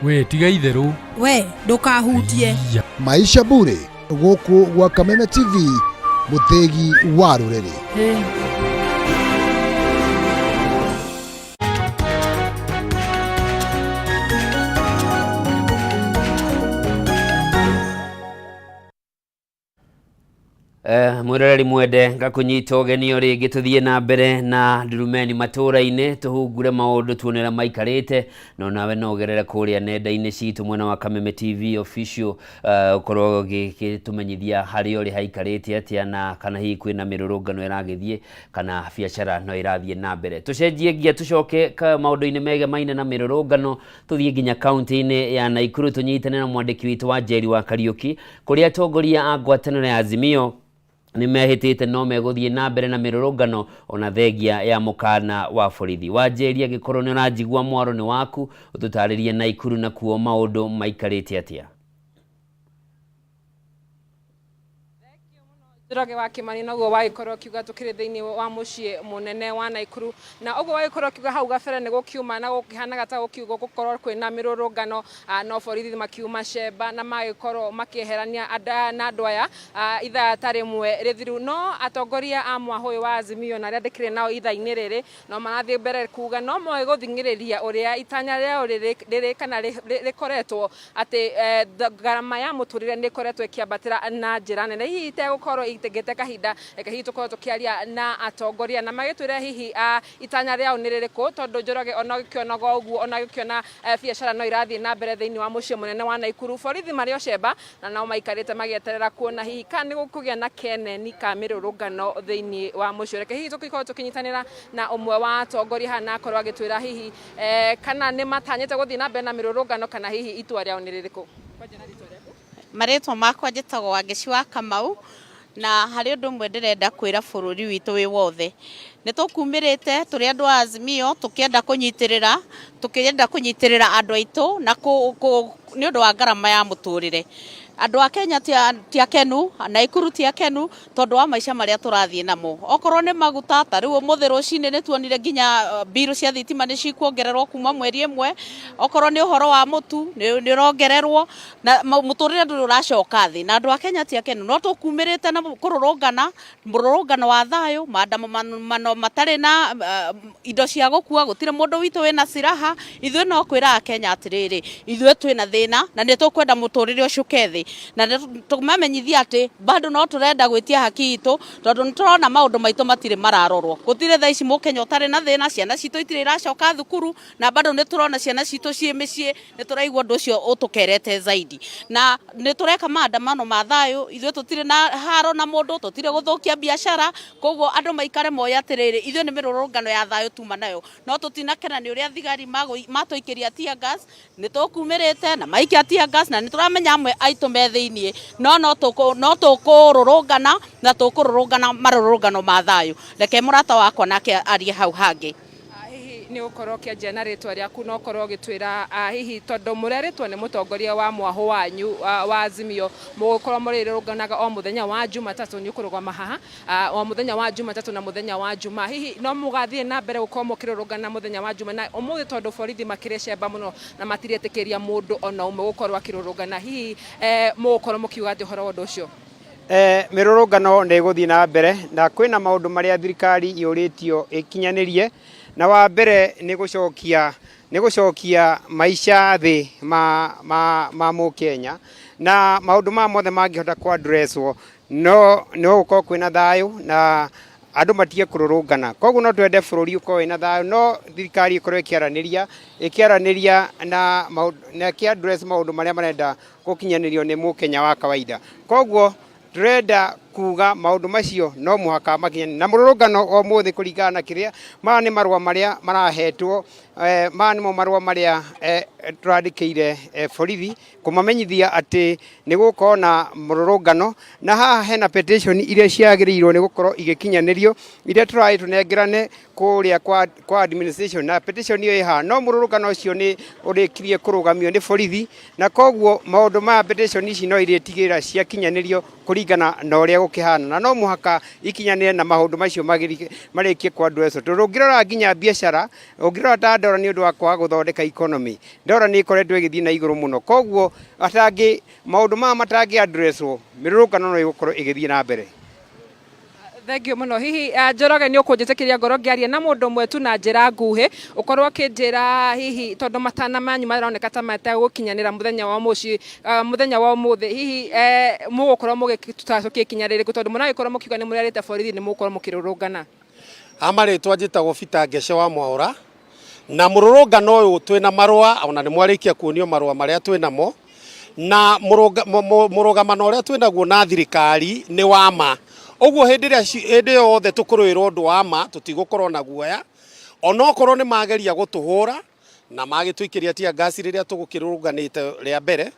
We tiga itherũ. We ndũkahutie. Maisha Bure gũkũ gwa Kameme TV, mũthĩgi wa rũrĩrĩ. Hĩ. Mwiroreri mwende ngakũnyita ũgeni o rĩngĩ tũthiĩ na mbere na ndurumeni matũra-inĩ tũhungure maũndũ tuone ũrĩa maikarĩte, no nawe no ũgerere kũrĩa nenda-inĩ citũ mwena wa Kameme TV official, ũkorwo ũgĩtũmenyithia harĩa ũrĩ haikarĩte atĩa na kana hihi kwĩna mĩrũrũngano ĩragĩthiĩ kana biacara no ĩrathiĩ na mbere. Tũcenjie ngia tũcoke maũndũ-inĩ megemaine na mĩrũrũngano, tũthiĩ nginya kaunti-inĩ ya Naikuru tũnyitane na mwandĩki witũ wa Njeri wa Kariuki kũrĩa atongoria a ngwatanĩro ya Azimio nĩ mehĩtĩte no megũthiĩ na mbere na mĩrũrũngano ona thengia ya mũkana wa borithi. Wanjeri, angĩkorwo nĩ ũranjigua mwaro nĩ waku, ũtũtarĩrie Naikuru nakuo maũndũ maikarĩte atĩa. Njoroge wa Kimani noguo wagĩkorwo ũkiuga tũkĩrĩ thĩinĩ wa mũciĩ mũnene wa Naikuru, na ũguo wagĩkorwo ũkiuga hau gabere nĩ gũkiuma na gũkĩhanaga ta gũkiugwo gũkorwo kwĩna mĩrũrũngano, no borithi makiuma cemba na magĩkorwo makĩeherania na andũ aya ithaa ta rĩmwe rĩthiru. No atongoria a mwahũ ũyũ wa Azimio na arĩa ndĩkĩrĩ nao ithaa-inĩ rĩrĩ no marathiĩ mbere kuga no moĩ gũthing'ĩrĩria ũrĩa itanya rĩao rĩrĩ kana rĩkoretwo atĩ ngarama ya mũtũrĩre nĩ ĩkoretwo ĩkĩambatĩra na njĩra nene hihi itegũkorwo Ngĩte kahinda reke hihi tũkorwo tũkĩaria na atongoria na magĩtwĩre hihi itanya rĩao nĩ rĩrĩkũ, tondũ Njoroge ona ũgĩkĩonaga ũguo, ona ũgĩkĩona biacara no irathiĩ na mbere thĩinĩ wa mũciĩ mũnene wa Naikuru. Borithi marĩ o cemba na nao maikarĩte magĩeterera kuona hihi kana nĩ gũkũgĩa na keneni ka mĩrũrũngano thĩinĩ wa mũciĩ. Reke hihi tũgĩkorwo tũkĩnyitanĩra na ũmwe wa atongoria haha na akorwo agĩtwĩra hihi kana nĩ matanyĩte gũthiĩ na mbere na mĩrũrũngano kana hihi itua rĩao nĩ rĩrĩkũ. Marĩtwa makwa njĩtagwo Wangeci wa Kamau, na harĩ ũndũ ũmwe ndĩrenda kwĩra bũrũri witũ wĩ wothe. Nĩ tũkumĩrĩte tũrĩ andũ a Azimio tũkĩenda kũnyitĩrĩra, tũkĩenda kũnyitĩrĩra andũ aitũ na nĩ ũndũ wa ngarama ya mũtũrĩre. Andũ a Kenya ti akenu, Naikuru ti akenu tondũ wa maica marĩa tũrathiĩ namo. Okorwo nĩ maguta, ta rĩu ũmũthĩ rũcinĩ nĩ tuonire nginya mbirũ cia thitima nĩ cikuongererwo kuma mweri ĩmwe. Okorwo nĩ ũhoro wa mũtu nĩ ũrongererwo. Na mũtũrĩre ndũrĩ ũracoka thĩ na andũ a Kenya ti akenu no tũkumĩrĩte na kũrũrũngana mũrũrũngano wa thayũ maandamano matarĩ na indo cia gũkua gũtirĩ mũndũ witũ wĩna silaha ithuĩ no kwĩra akenya atĩrĩrĩ ithuĩ twĩna thĩna na nĩ tũkwenda mũtũrĩre ũcuke thĩ na tũmamenyithie atĩ bado no tũrenda gwĩtia haki itũ tondũ nĩ tũrona maũndũ maitũ matirĩ mararorwo gũtirĩ thaa ici mũkenya ũtarĩ na thĩna ciana citũ itirĩ iracoka thukuru na bado nĩ tũrona ciana citũ ciĩ mĩciĩ nĩ tũraigua ũndũ ũcio ũtũkerete zaidi na nĩ tũreka maandamano ma thayũ ithuĩ tũtirĩ na haro na mũndũ tũtirĩ gũthũkia biacara koguo andũ maikare moĩ atĩrĩrĩ ithuĩ nĩ mĩrũrũngano ya thayũ tuma nayo no tũtinakena nĩ ũrĩa thigari matũikĩria tear gas nĩ tũkumĩrĩte na maikia tear gas na nĩ tũramenya amwe aitũ me thĩiniĩ no no tũkũrũrũngana na tũkũrũrũngana marũrũngano ma thayũ reke mũrata wakwa nake arie hau hangĩ. Hihi nĩ ũgũkorwo ũkĩanjia na rĩtwa rĩaku na ũkorwo ũgĩtwĩra hihi tondũ mũrerĩtwo nĩ mũtongoria wa mwahũ wanyu wa Azimio mũgũkorwo mũrĩrũrũnganaga o mũthenya wa Jumatatũ nĩ ũkũrũgama haha o mũthenya wa Jumatatũ na mũthenya wa Jumaa hihi no mũgathiĩ na mbere gũkorwo mũkĩrũrũngana mũthenya wa Jumaa na ũmũthĩ tondũ borithi makĩrĩ cemba mũno na matiretĩkĩria mũndũ ona ũmwe gũkorwo akĩrũrũngana hihi mũgũkorwo mũkiuga atĩa ũhoro wa ũndũ ũcio? Mĩrũrũngano nĩ ĩgũthiĩ na mbere na kwĩna maũndũ marĩa thirikari yũrĩtio ĩkinyanĩrie, na wa mbere nĩ gũcokia, nĩ gũcokia maica thĩ ma, ma, ma mũkenya, na maũndũ maya mothe mangĩhota kũ address wo no, no gũkorwo kwĩna thayũ na andũ matige kũrũrũngana. Koguo no twende bũrũri ũkorwo wĩna thayũ, no thirikari ĩkorwo ĩkĩaranĩria, ĩkĩaranĩria na maũndũ, na ĩkĩ address maũndũ marĩa marenda gũkinyanĩrio nĩ mũkenya wa kawaida. Koguo tũrenda kuga maũndũ macio no mũhaka makinyanĩrio. Na mũrũrũngano wa ũmũthĩ kũringana na kĩrĩa, maya nĩ marũa marĩa marahetwo, maya nĩmo marũa marĩa tũrandĩkĩire borithi kũmamenyithia atĩ nĩ gũgũkorwo na mũrũrũngano. Na haha hena petition iria ciagĩrĩirwo nĩ gũkorwo igĩkinyanĩrio, iria tũrarĩ tũnengerane kũrĩa kwa, kwa administration na petition ĩyo ĩ haha no mũrũrũngano ũcio nĩ ũrĩkirie kũrũgamio nĩ borithi na koguo maũndũ maya petition ici no irĩtigĩrĩra ciakinyanĩrio kũringana na ũrĩa gũkĩhana na no mũhaka ikinyanĩre na maũndũ macio marĩkie kwa address tondũ ũngĩrora nginya biacara ũngĩrora ta ndora nĩ ũndũ wa kwaga gũthondeka economy ndora nĩ ĩkoretwo ĩgĩthiĩ na igũrũ mũno koguo atangĩ maũndũ maya matangĩ addresswo mĩrũrũngano no ĩgũkorwo ĩgĩthiĩ na mbere. Thengiũ mũno. Hihi Njoroge nĩ ũkũnjĩtĩkĩria ngorwo ngĩaria na mũndũ ũmwe tu na njĩra nguhĩ, ũkorwo ũkĩnjĩra hihi tondũ matana manyu maroneka ta mategũkinyanĩra mũthenya wa mũciĩ, mũthenya wa ũmũthĩ, hihi mũgũkorwo mũgĩtacũkia ikinya rĩrĩkũ tondũ mũragĩkorwo mũkiuga nĩ mũrerĩte borithi nĩ mũgũkorwo mũkĩrũrũngana? Ha marĩtwa njĩtagwo Peter Ngece wa Mwaũra, na mũrũrũngano ũyũ twĩna marũa ona nĩ mwarĩkia kuonio marũa marĩa twĩnamo, na mũrũgamano ũrĩa twĩnaguo na thirikari nĩ wa ma. Ũguo hĩndĩ ĩrĩa hĩndĩ yothe tũkũrũĩra ũndũ wa ma tũtigũkorwo na guoya, onokorwo nĩ mageria gũtũhũra na magĩtũikĩria tear gas rĩrĩa tũgũkĩrũrũnganĩte rĩa mbere,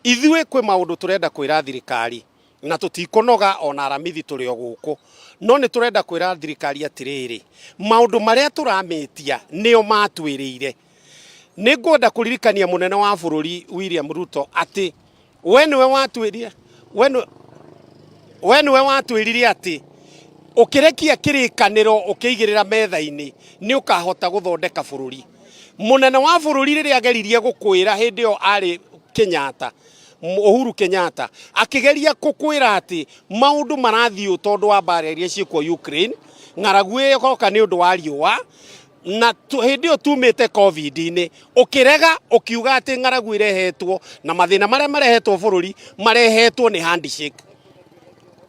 ithuĩ kwĩ maũndũ tũrenda kwĩra thirikari na tũtikũnoga ona aramithi tũrĩ o gũkũ, no nĩ tũrenda kwĩra thirikari atĩrĩrĩ, maũndũ marĩa tũramĩtia nĩo matwĩrĩire. Nĩ ngwenda kũririkania mũnene wa bũrũri William Ruto atĩ we nĩwe watwĩrire we nĩwe we nĩwe watwĩrire atĩ ũkĩrekia kĩrĩkanĩro ũkĩigĩrĩra metha-inĩ nĩ ũkahota gũthondeka bũrũri. Mũnene wa bũrũri rĩrĩa ageririe gũkwĩra hĩndĩ ĩyo arĩ Kenyatta, Uhuru Kenyatta, akĩgeria gũkwĩra atĩ maũndũ marathiĩ ũũ tondũ wa mbara iria ciĩkuo Ukraine, ng'aragu ĩroka nĩ ũndũ wa riũa, na hĩndĩ ĩyo tumĩte covid-inĩ ũkĩrega ũkiuga atĩ ng'aragu ĩrehetwo na mathĩna marĩa marehetwo bũrũri marehetwo nĩ handshake.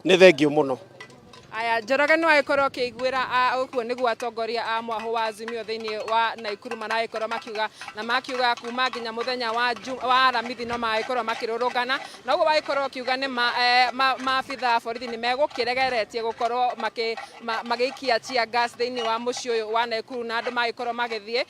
Nĩ thengio mũno. Aya, Njoroge nĩ wagĩkorwo ũkĩiguĩra ũguo nĩguo atongoria a mwahũ wa Azimio thĩinĩ wa Naikuru maragĩkorwo makiuga, na makiuga kuma nginya mũthenya wa Aramithi no magĩkorwo makĩrũrũngana, na ũguo wagĩkorwo ũkiuga nĩ maabitha a borithi nĩ megũkĩregeretie gũkorwo magĩikia tear gas thĩinĩ wa mũciĩ ũyũ wa Naikuru na andũ magĩkorwo magĩthiĩ.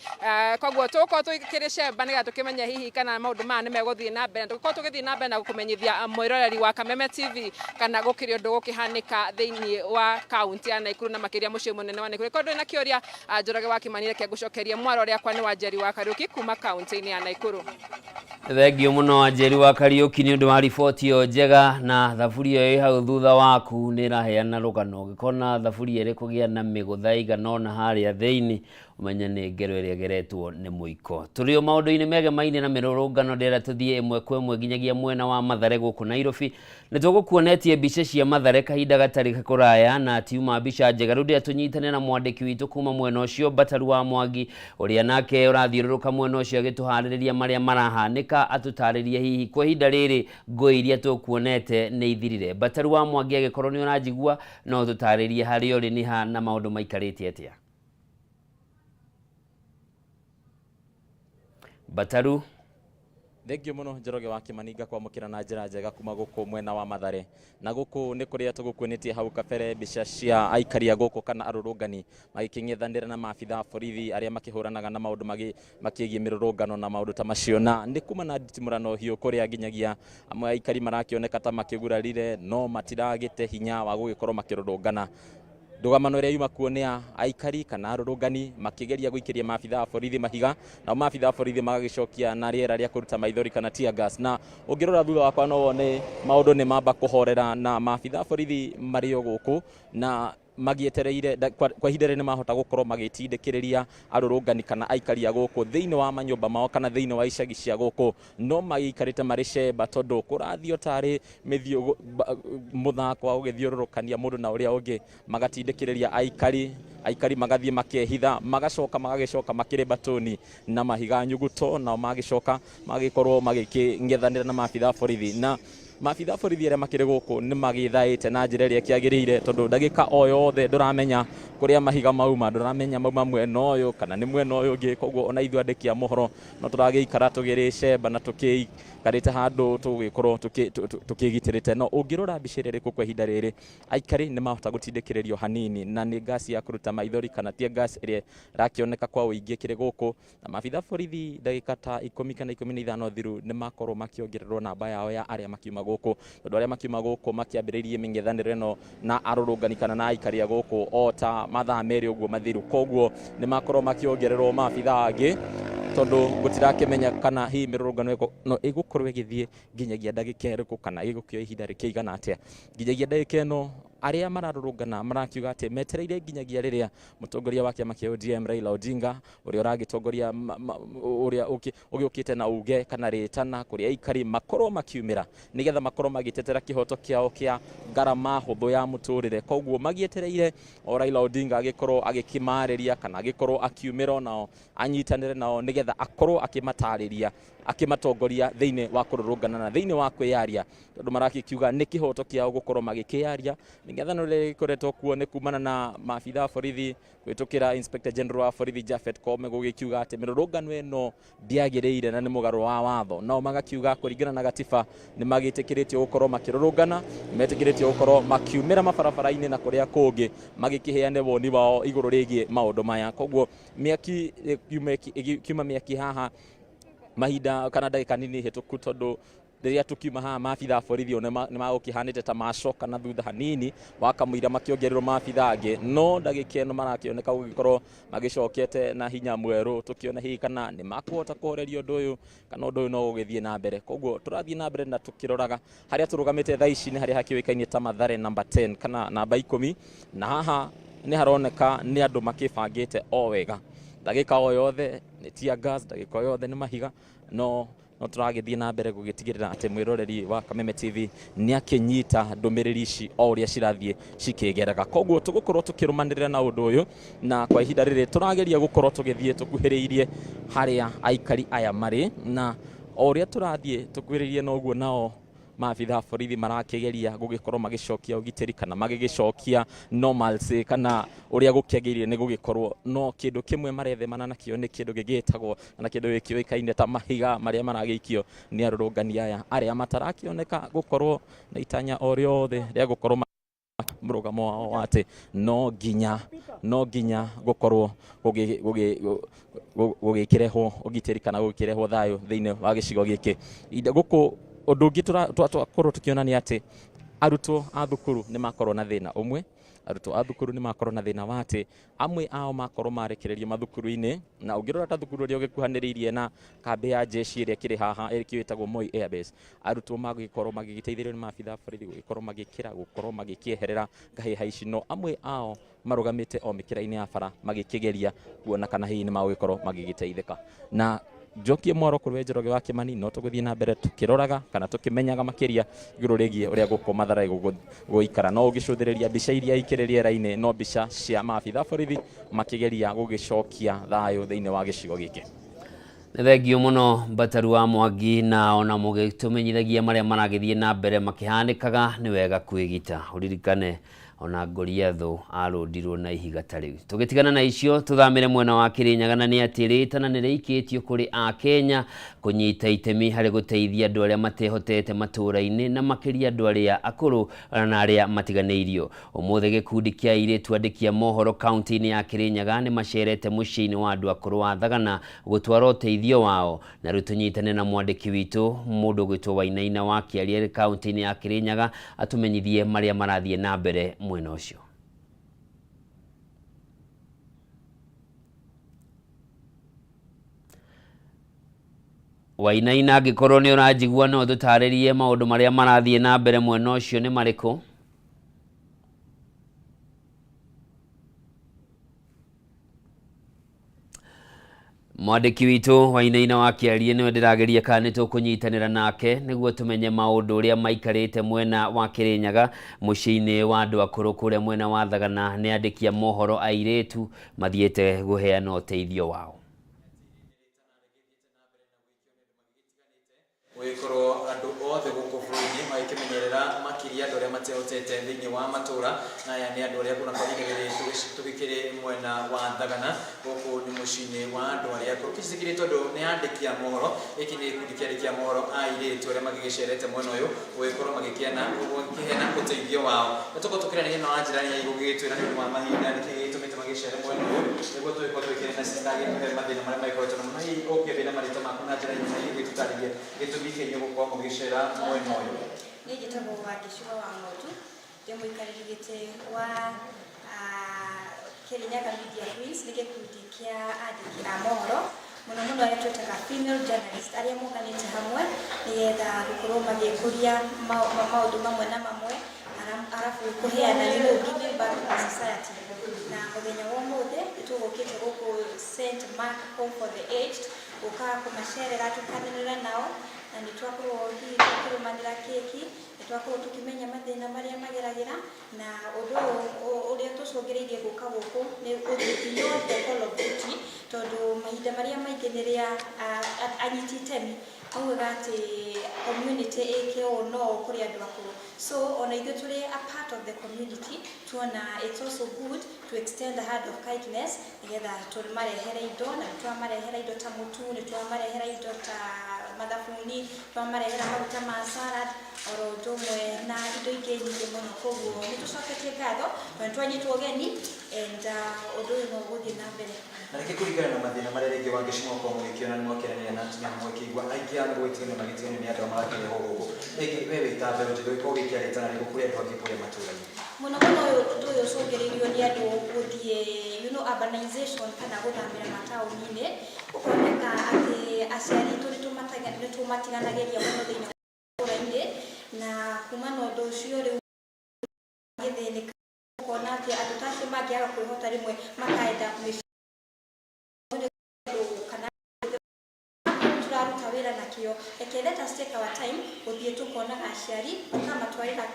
Koguo tũgũkorwo tũkĩrĩ cemba nĩgetha tũkĩmenye hihi kana maũndũ maya nĩ megũthiĩ na mbere, na tũgũkorwo tũgĩthiĩ na mbere na gũkũmenyithia mwĩroreri wa Kameme TV kana gũkĩrĩ ũndũ gũkĩhanĩka thĩinĩ wa kaunti ya Naikuru na makĩria mũciĩ mũnene wa Naikuru. Korwo ndũrĩ na kĩũria, Njoroge wa Kĩmani, reke ngũcokerie mwaro rĩakwa nĩ Wanjeri wa Kariũki kuma kaunti-inĩ ya Naikuru. Thengio mũno Wanjeri wa Kariũki nĩ ũndũ wa riboti ĩyo njega, na thaburia ĩyo ĩ hau thutha waku nĩ ĩraheana rũgano. Ũngĩkona thaburia ĩrĩ kũgĩa na mĩgũtha ĩigana ũna harĩa thĩinĩ, ũmenye nĩ ngero ĩrĩa ĩgeretwo nĩ mũiko. Tũrĩ o maũndũ-inĩ megemaine na mĩrũrũngano, ndĩrenda tũthiĩ ĩmwe kwa ĩmwe nginyagia mwena wa Mathare gũkũ Nairobi. Nĩ tũgũkuonetie mbica cia Mathare kahinda gatarĩ kũraya na tiuma mbica njega. Rĩu ndĩrenda tũnyitane na mwandĩki witũ kuma mwena ũcio Mbataru wa Mwangi, ũrĩa nake ũrathiũrũrũka mwena ũcio agĩtũharĩrĩria marĩa marahanĩka, atũtarĩrie hihi kwa ihinda rĩrĩ ngũĩ iria tũkuonete nĩ ithirire. Mbataru wa Mwangi, angĩkorwo nĩ ũranjigua, no ũtũtarĩrie harĩa ũrĩ nĩ ha na maũndũ maikarĩte atĩa. Mbataru. Thengio mũno Njoroge wa Kĩmani, ngakwamũkĩra na njĩra njega kuma gũkũ mwena wa Mathare. Na gũkũ nĩ kũrĩa tũgũkuonetie hau kabere mbica cia aikari a gũkũ kana arũrũngani magĩkĩng'ethanĩra na maabitha a borithi arĩa makĩhũranaga na maũndũ makĩgiĩ mĩrũrũngano na maũndũ ta macio. Na nĩ kuma na nditimũrano hiũ kũrĩa nginyagia amwe aikari marakĩoneka ta makĩgurarire no matiragĩte hinya wa gũgĩkorwo makĩrũrũngana. Ndũgamano ĩrĩa yuma kuo nĩ ya aikari kana arũrũngani makĩgeria gũikĩria maabitha a borithi mahiga, nao maabitha a borithi magagĩcokia na rĩera rĩa kũruta maithori kana tear gas. Na ũngĩrora thutha wakwa no wone maũndũ nĩ mamba kũhorera na maabitha a borithi marĩ o gũkũ na magĩetereire kwa ihinda rĩrĩ nĩ mahota gũkorwo magĩtindĩkĩrĩria arũrũngani kana aikari a gũkũ thĩinĩ wa manyũmba mao kana thĩinĩ wa icagi cia gũkũ, no magĩikarĩte marĩ cemba tondũ kũrathiĩ tarĩ mũthako wa gũgĩthiũrũrũkania mũndũ na ũrĩa ũngĩ, magatindĩkĩrĩria aikari, aikari magathiĩ makehitha, magacoka magagĩcoka makĩrĩ batoni na mahiga nyuguto, nao magĩcoka magĩkorwo magĩkĩng'ethanĩra na maabitha a borithi. Na maabitha a borithi arĩa makĩrĩ gũkũ nĩ magĩthaĩte na njĩra ĩrĩa ĩkĩagĩrĩire, tondũ ndagĩka o yothe ndũramenya kũrĩa mahiga mauma, ndũramenya mauma mwena ũyũ kana nĩ mwena ũyũ ũngĩ. Koguo ona ithuĩ andĩki a mohoro no tũragĩikara tũgĩrĩ cemba na tũkĩikarĩte handũ tũgĩkorwo tũkĩgitĩrĩte. No ũngĩrora mbica ĩrĩa ĩrĩ kwa ihinda rĩrĩ, aikari nĩ mahota gũtindĩkĩrĩrio hanini na nĩ ngasi ya kũruta maithori kana tear gas ĩrĩa ĩrakĩoneka kwa ũingĩ kĩrĩ gũkũ, na maabitha borithi ndagĩka ta 10 kana 15 thiru nĩ makorwo makĩongererwo namba yao ya arĩa makiuma gũkũ, tondũ arĩa makiuma gũkũ makĩambĩrĩirie mĩng'ethanĩro ĩno na arũrũngani kana na aikari a gũkũ o ta mathaa merĩ ũguo mathiru. Koguo nĩ makorwo makĩongererwo maabitha angĩ, tondũ gũtirakĩmenya kana hihi mĩrũrũngano no ĩgũkorwo ĩgĩthiĩ nginyagia ndagĩka ĩrĩkũ kana ĩgũkĩoya ihinda rĩkĩigana atĩa. Nginyagia ndagĩka ĩno arĩa mararũrũngana marakiuga atĩ metereire nginyagia rĩrĩa mũtongoria wa kĩama kĩa ODM Raila Odinga ũrĩa ũragĩtongoria ũrĩa ũgĩũkĩte na uge kana rĩtana kũrĩ aikari makorwo makiumĩra nĩgetha makorwo magĩtetera kĩhoto kĩao kĩa ngarama hũthũ ya mũtũrĩre. Koguo magĩetereire o Raila Odinga agĩkorwo agĩkĩmarĩria kana agĩkorwo akiumĩra onao anyitanĩre nao nĩgetha akorwo akĩmatarĩria akĩmatongoria thĩinĩ wa kũrũrũngana na thĩinĩ wa kwĩyaria, tondũ marakĩkiuga nĩ kĩhoto kĩao gũkorwo magĩkĩyaria. Mĩng'ethanĩro ĩrĩa ĩkoretwo kuo nĩ kumana na maabitha a borithi kũhĩtũkĩra Inspector General wa borithi Japhet Koome gũgĩkiuga atĩ mĩrũrũngano ĩno ndĩagĩrĩire na nĩ mũgarũ wa watho. Nao magakiuga kũringana na gatiba nĩ magĩtĩkĩrĩtio gũkorwo makĩrũrũngana, metĩkĩrĩtio gũkorwo makiumĩra mabarabara-inĩ na kũrĩa kũngĩ magĩkĩheane woni wao igũrũ rĩgiĩ maũndũ maya. Koguo mĩaki ĩkiuma mĩaki haha mahinda kana ndagĩka nini hĩtũku, tondũ rĩrĩa tũkiuma haha maabitha a borithi ona nĩ magũkĩhanĩte ta macoka na thutha hanini wakamũira makĩongererwo maabitha angĩ, no ndagĩka ĩno marakĩoneka gũgĩkorwo magĩcokete na hinya mwerũ, tũkĩona hihi kana nĩ makũhota kũhoreria ũndũ ũyũ kana ũndũ ũyũ no ũgĩthiĩ na mbere. Koguo tũrathiĩ na mbere na tũkĩroraga harĩa tũrũgamĩte thaa ici nĩ harĩa hakĩũĩkaine ta Mathare namba 10 kana namba 10, na haha nĩ haroneka nĩ andũ makĩbangĩte o wega, ndagĩka o yothe nĩ tear gas, ndagĩka o yothe nĩ mahiga, no tũragĩthiĩ na mbere gũgĩtigĩrĩra atĩ mwĩroreri wa Kameme TV nĩ akĩnyita ndũmĩrĩri ici o ũrĩa cirathiĩ cikĩgeraga. Koguo tũgũkorwo tũkĩrũmanĩrĩra na ũndũ ũyũ, na kwa ihinda rĩrĩ tũrageria gũkorwo tũgĩthiĩ tũkuhĩrĩirie harĩa aikari aya marĩ, na o ũrĩa tũrathiĩ tũkuhĩrĩirie noguo nao Maabitha a borithi marakĩgeria gũgĩkorwo magĩcokia ũgitĩri kana magĩgĩcokia normalcy kana ũrĩa gũkĩagĩrĩire nĩ gũgĩkorwo, no kĩndũ kĩmwe marethemana nakĩo nĩ kĩndũ gĩgĩtagwo kana kĩndũ gĩkĩũĩkaine ta mahiga marĩa maragĩikio nĩ arũrũngani aya arĩa matarakĩoneka gũkorwo na itanya o rĩothe rĩa gũkorwo mũrũgamo wao wa atĩ no nginya gũkorwo gũgĩkĩrehwo ũgitĩri kana gũgĩkĩrehwo thayũ thĩinĩ wa gĩcigo gĩkĩ. Gũkũ ũndũ ũngĩ twakorwo tũkĩona nĩ atĩ arutwo a thukuru nĩ makorwo na thĩna ũmwe. Arutwo a thukuru nĩ makorwo na thĩna wa atĩ amwe ao makorwo marekererio mathukuru-inĩ, na ũngĩrora ta thukuru ũrĩa ũgĩkuhanĩrĩirie na kambĩ ya jeshi ĩrĩa ĩkĩrĩ haha ĩrĩa ĩtagwo Moi Airbase, arutwo magĩkorwo magĩgĩteithĩrĩrio nĩ maabitha a borithi gũgĩkorwo magĩkĩra gũkorwo magĩkĩeherera ngahĩha ici, no amwe ao marũgamĩte o mĩkĩra-inĩ ya bara magĩkĩgeria kuona kana hihi nĩ magũgĩkorwo magĩgĩteithĩka. Na njokie mwaro kũrĩ Njoroge wa Kĩmani, no tũgũthiĩ na mbere tũkĩroraga kana tũkĩmenyaga makĩria igũrũ rĩgiĩ ũrĩa gũkũ Mathare gũgũikara. No ũgĩcũthĩrĩria mbica iria ikĩrĩ rĩera-inĩ, no mbica cia maabitha borithi makĩgeria gũgĩcokia thayũ thĩinĩ wa gĩcigo gĩkĩ. Nĩ thengio mũno Mbataru wa Mwangi, na ona mũgĩtũmenyithagia marĩa maragĩthiĩ na mbere makĩhanĩkaga, nĩ wega kwĩgita. Ũririkane ona Goliathũ arũndirwo na ihiga ta rĩu. Tũgĩtigana na icio tũthamĩre mwena wa Kĩrĩnyaga, na nĩ atĩ rĩtana nĩ rĩikĩtio kũrĩ Akenya kũnyita itemi harĩ gũteithia andũ arĩa matehotete matũũra-inĩ, na makĩria andũ arĩa akũrũ na arĩa matiganĩirio. Ũmũthĩ gĩkundi kĩa airĩtu andĩki a mohoro kaunti-inĩ ya Kĩrĩnyaga nĩ macerete mũciĩ-inĩ wa andũ akũrũ wa Thagana gũtwara ũteithio wao, na rĩu tũnyitane na mwandĩki witũ mũndũ ũgwĩtwo Wainaina wa Kĩaria kaunti-inĩ ya Kĩrĩnyaga atũmenyithie marĩa marathiĩ na mbere mwena ũcio. Wainaina, angĩkorwo nĩ ũranjigua no ũtũtarĩrie maũndũ marĩa marathiĩ na mbere mwena ũcio nĩ marĩkũ? Mwandĩki witũ Wainaina wa Kĩarie nĩwe ndĩrageria kana nĩ tũkũnyitanĩra nake nĩguo tũmenye maũndũ ũrĩa maikarĩte mwena wa Kĩrĩnyaga mũciĩ-inĩ wa andũ akũrũ kũrĩa mwena wa Thagana. Nĩ andĩki a mohoro airĩtu mathiĩte kũheana ũteithio wao. Gũgĩkorwo andũ othe gũkũ bũrũri-inĩ magĩkĩmenyerera makĩria andũ arĩa matehotete thĩinĩ wa matũra, na aya nĩ andũ arĩa kuna kwa ihinda rĩrĩ tũgĩkĩrĩ mwena wa Thagana. Gũkũ nĩ mũciĩ-inĩ wa andũ arĩa akũrũ kĩcikĩrĩ, tondũ nĩ andĩki a mohoro. Gĩkĩ nĩ gĩkundi kĩa andĩki a mohoro a airĩtu arĩa magĩgĩcerete mwena ũyũ gũgĩkorwo magĩkĩana gũkĩheana ũteithio wao. Na tũkorwo tũkĩranĩria na Wanjĩra nĩ gũgĩtwĩra nĩ ũndũ wa mahinda nĩkĩ gĩgĩtũmĩte magĩcere mwena ũyũ, nĩguo tũgĩkorwo tũgĩkĩrĩ na sister agĩtũhe mathĩna marĩa magĩkoretwo namo. Na hihi ũkĩambia na marĩtwa maku na njĩra nyingĩ gĩtũtarĩrie gĩtũmi kĩanyu gũkorwo mũgĩcera mwena ũyũ. Niĩ njĩtagwo Wangĩcũa wa Ng'ondu, ndĩ mũikarĩri gĩtĩ wa Kĩrĩnyaga Media Queens. Nĩ gĩkundi kĩa andĩki a mohoro, mũno mũno arĩa twĩtaga female journalist, arĩa monganĩte hamwe nĩgetha gũkorwo magĩkũria maũndũ mamwe na mamwe, arabu kũheana, giving back to the society. Na mũthenya wa ũmũthĩ nĩtũgũkĩte gũkũ St Mark Home for the Aged gũka kũmacerera, tũkanĩrĩra nao, na nĩ twakorwo hihi tũkĩrũmanĩra keki, nĩ twakorwo tũkĩmenya mathĩna marĩa mageragĩra. Na ũndũ ũyũ ũrĩa tũcũngĩrĩirie gũka gũkũ nĩ gũthiĩ beyond the call of duty, tondũ mahinda marĩa maingĩ nĩ rĩa anyiti itemi maugaga atĩ community ĩke ũũ no ũũ kũrĩ andũ akũrũ. So ona ithuĩ tũrĩ a part of the community, tuona it's also good to extend a hand of kindness nĩgetha tũmarehere indo. Na nĩ twamarehera indo ta mũtu, nĩ twamarehera indo ta mathabuni, twamarehera maguta ma salad, oro ũndũ ũmwe na indo ingĩ nyingĩ mũno. Koguo nĩ tũcoketie ngatho tondũ nĩ twanyitwo ũgeni, and ũndũ ũyũ no ũgũthiĩ na mbere. Na rĩngĩ kũringana na mathĩna marĩa rĩngĩ Wangeci mwakorwo mũgĩkĩona, nĩ mwakĩaranĩria na atumia na mwakĩigua aingĩ ao nĩ gũgĩtiganio magĩtiganio nĩ andũ arĩa marakĩrehwo gũkũ, rĩngĩ we wĩ ta mbeũ njĩthĩ ũgĩkorwo ũgĩikia rĩtana rĩrĩkũ kũrĩ andũ angĩ kũrĩa matũra-inĩ? Mũno mũno ũyũ ũndũ ũyũ ũcũngĩrĩirio nĩ andũ gũthiĩ, urbanization kana gũthamĩra mataũni-inĩ. Ũkoneka atĩ aciari itũ nĩ tũmatiganagĩria mũno thĩinĩ wa matũra-inĩ, na kuma na ũndũ ũcio rĩu gĩthĩnĩka, ũkona atĩ andũ ta acio mangĩaga kwĩhota rĩmwe makaenda mĩciĩ kana tũraruta wĩra nakĩo. Reke, let us take our time gũthiĩ tũkonaga aciari, tũkamatwarĩra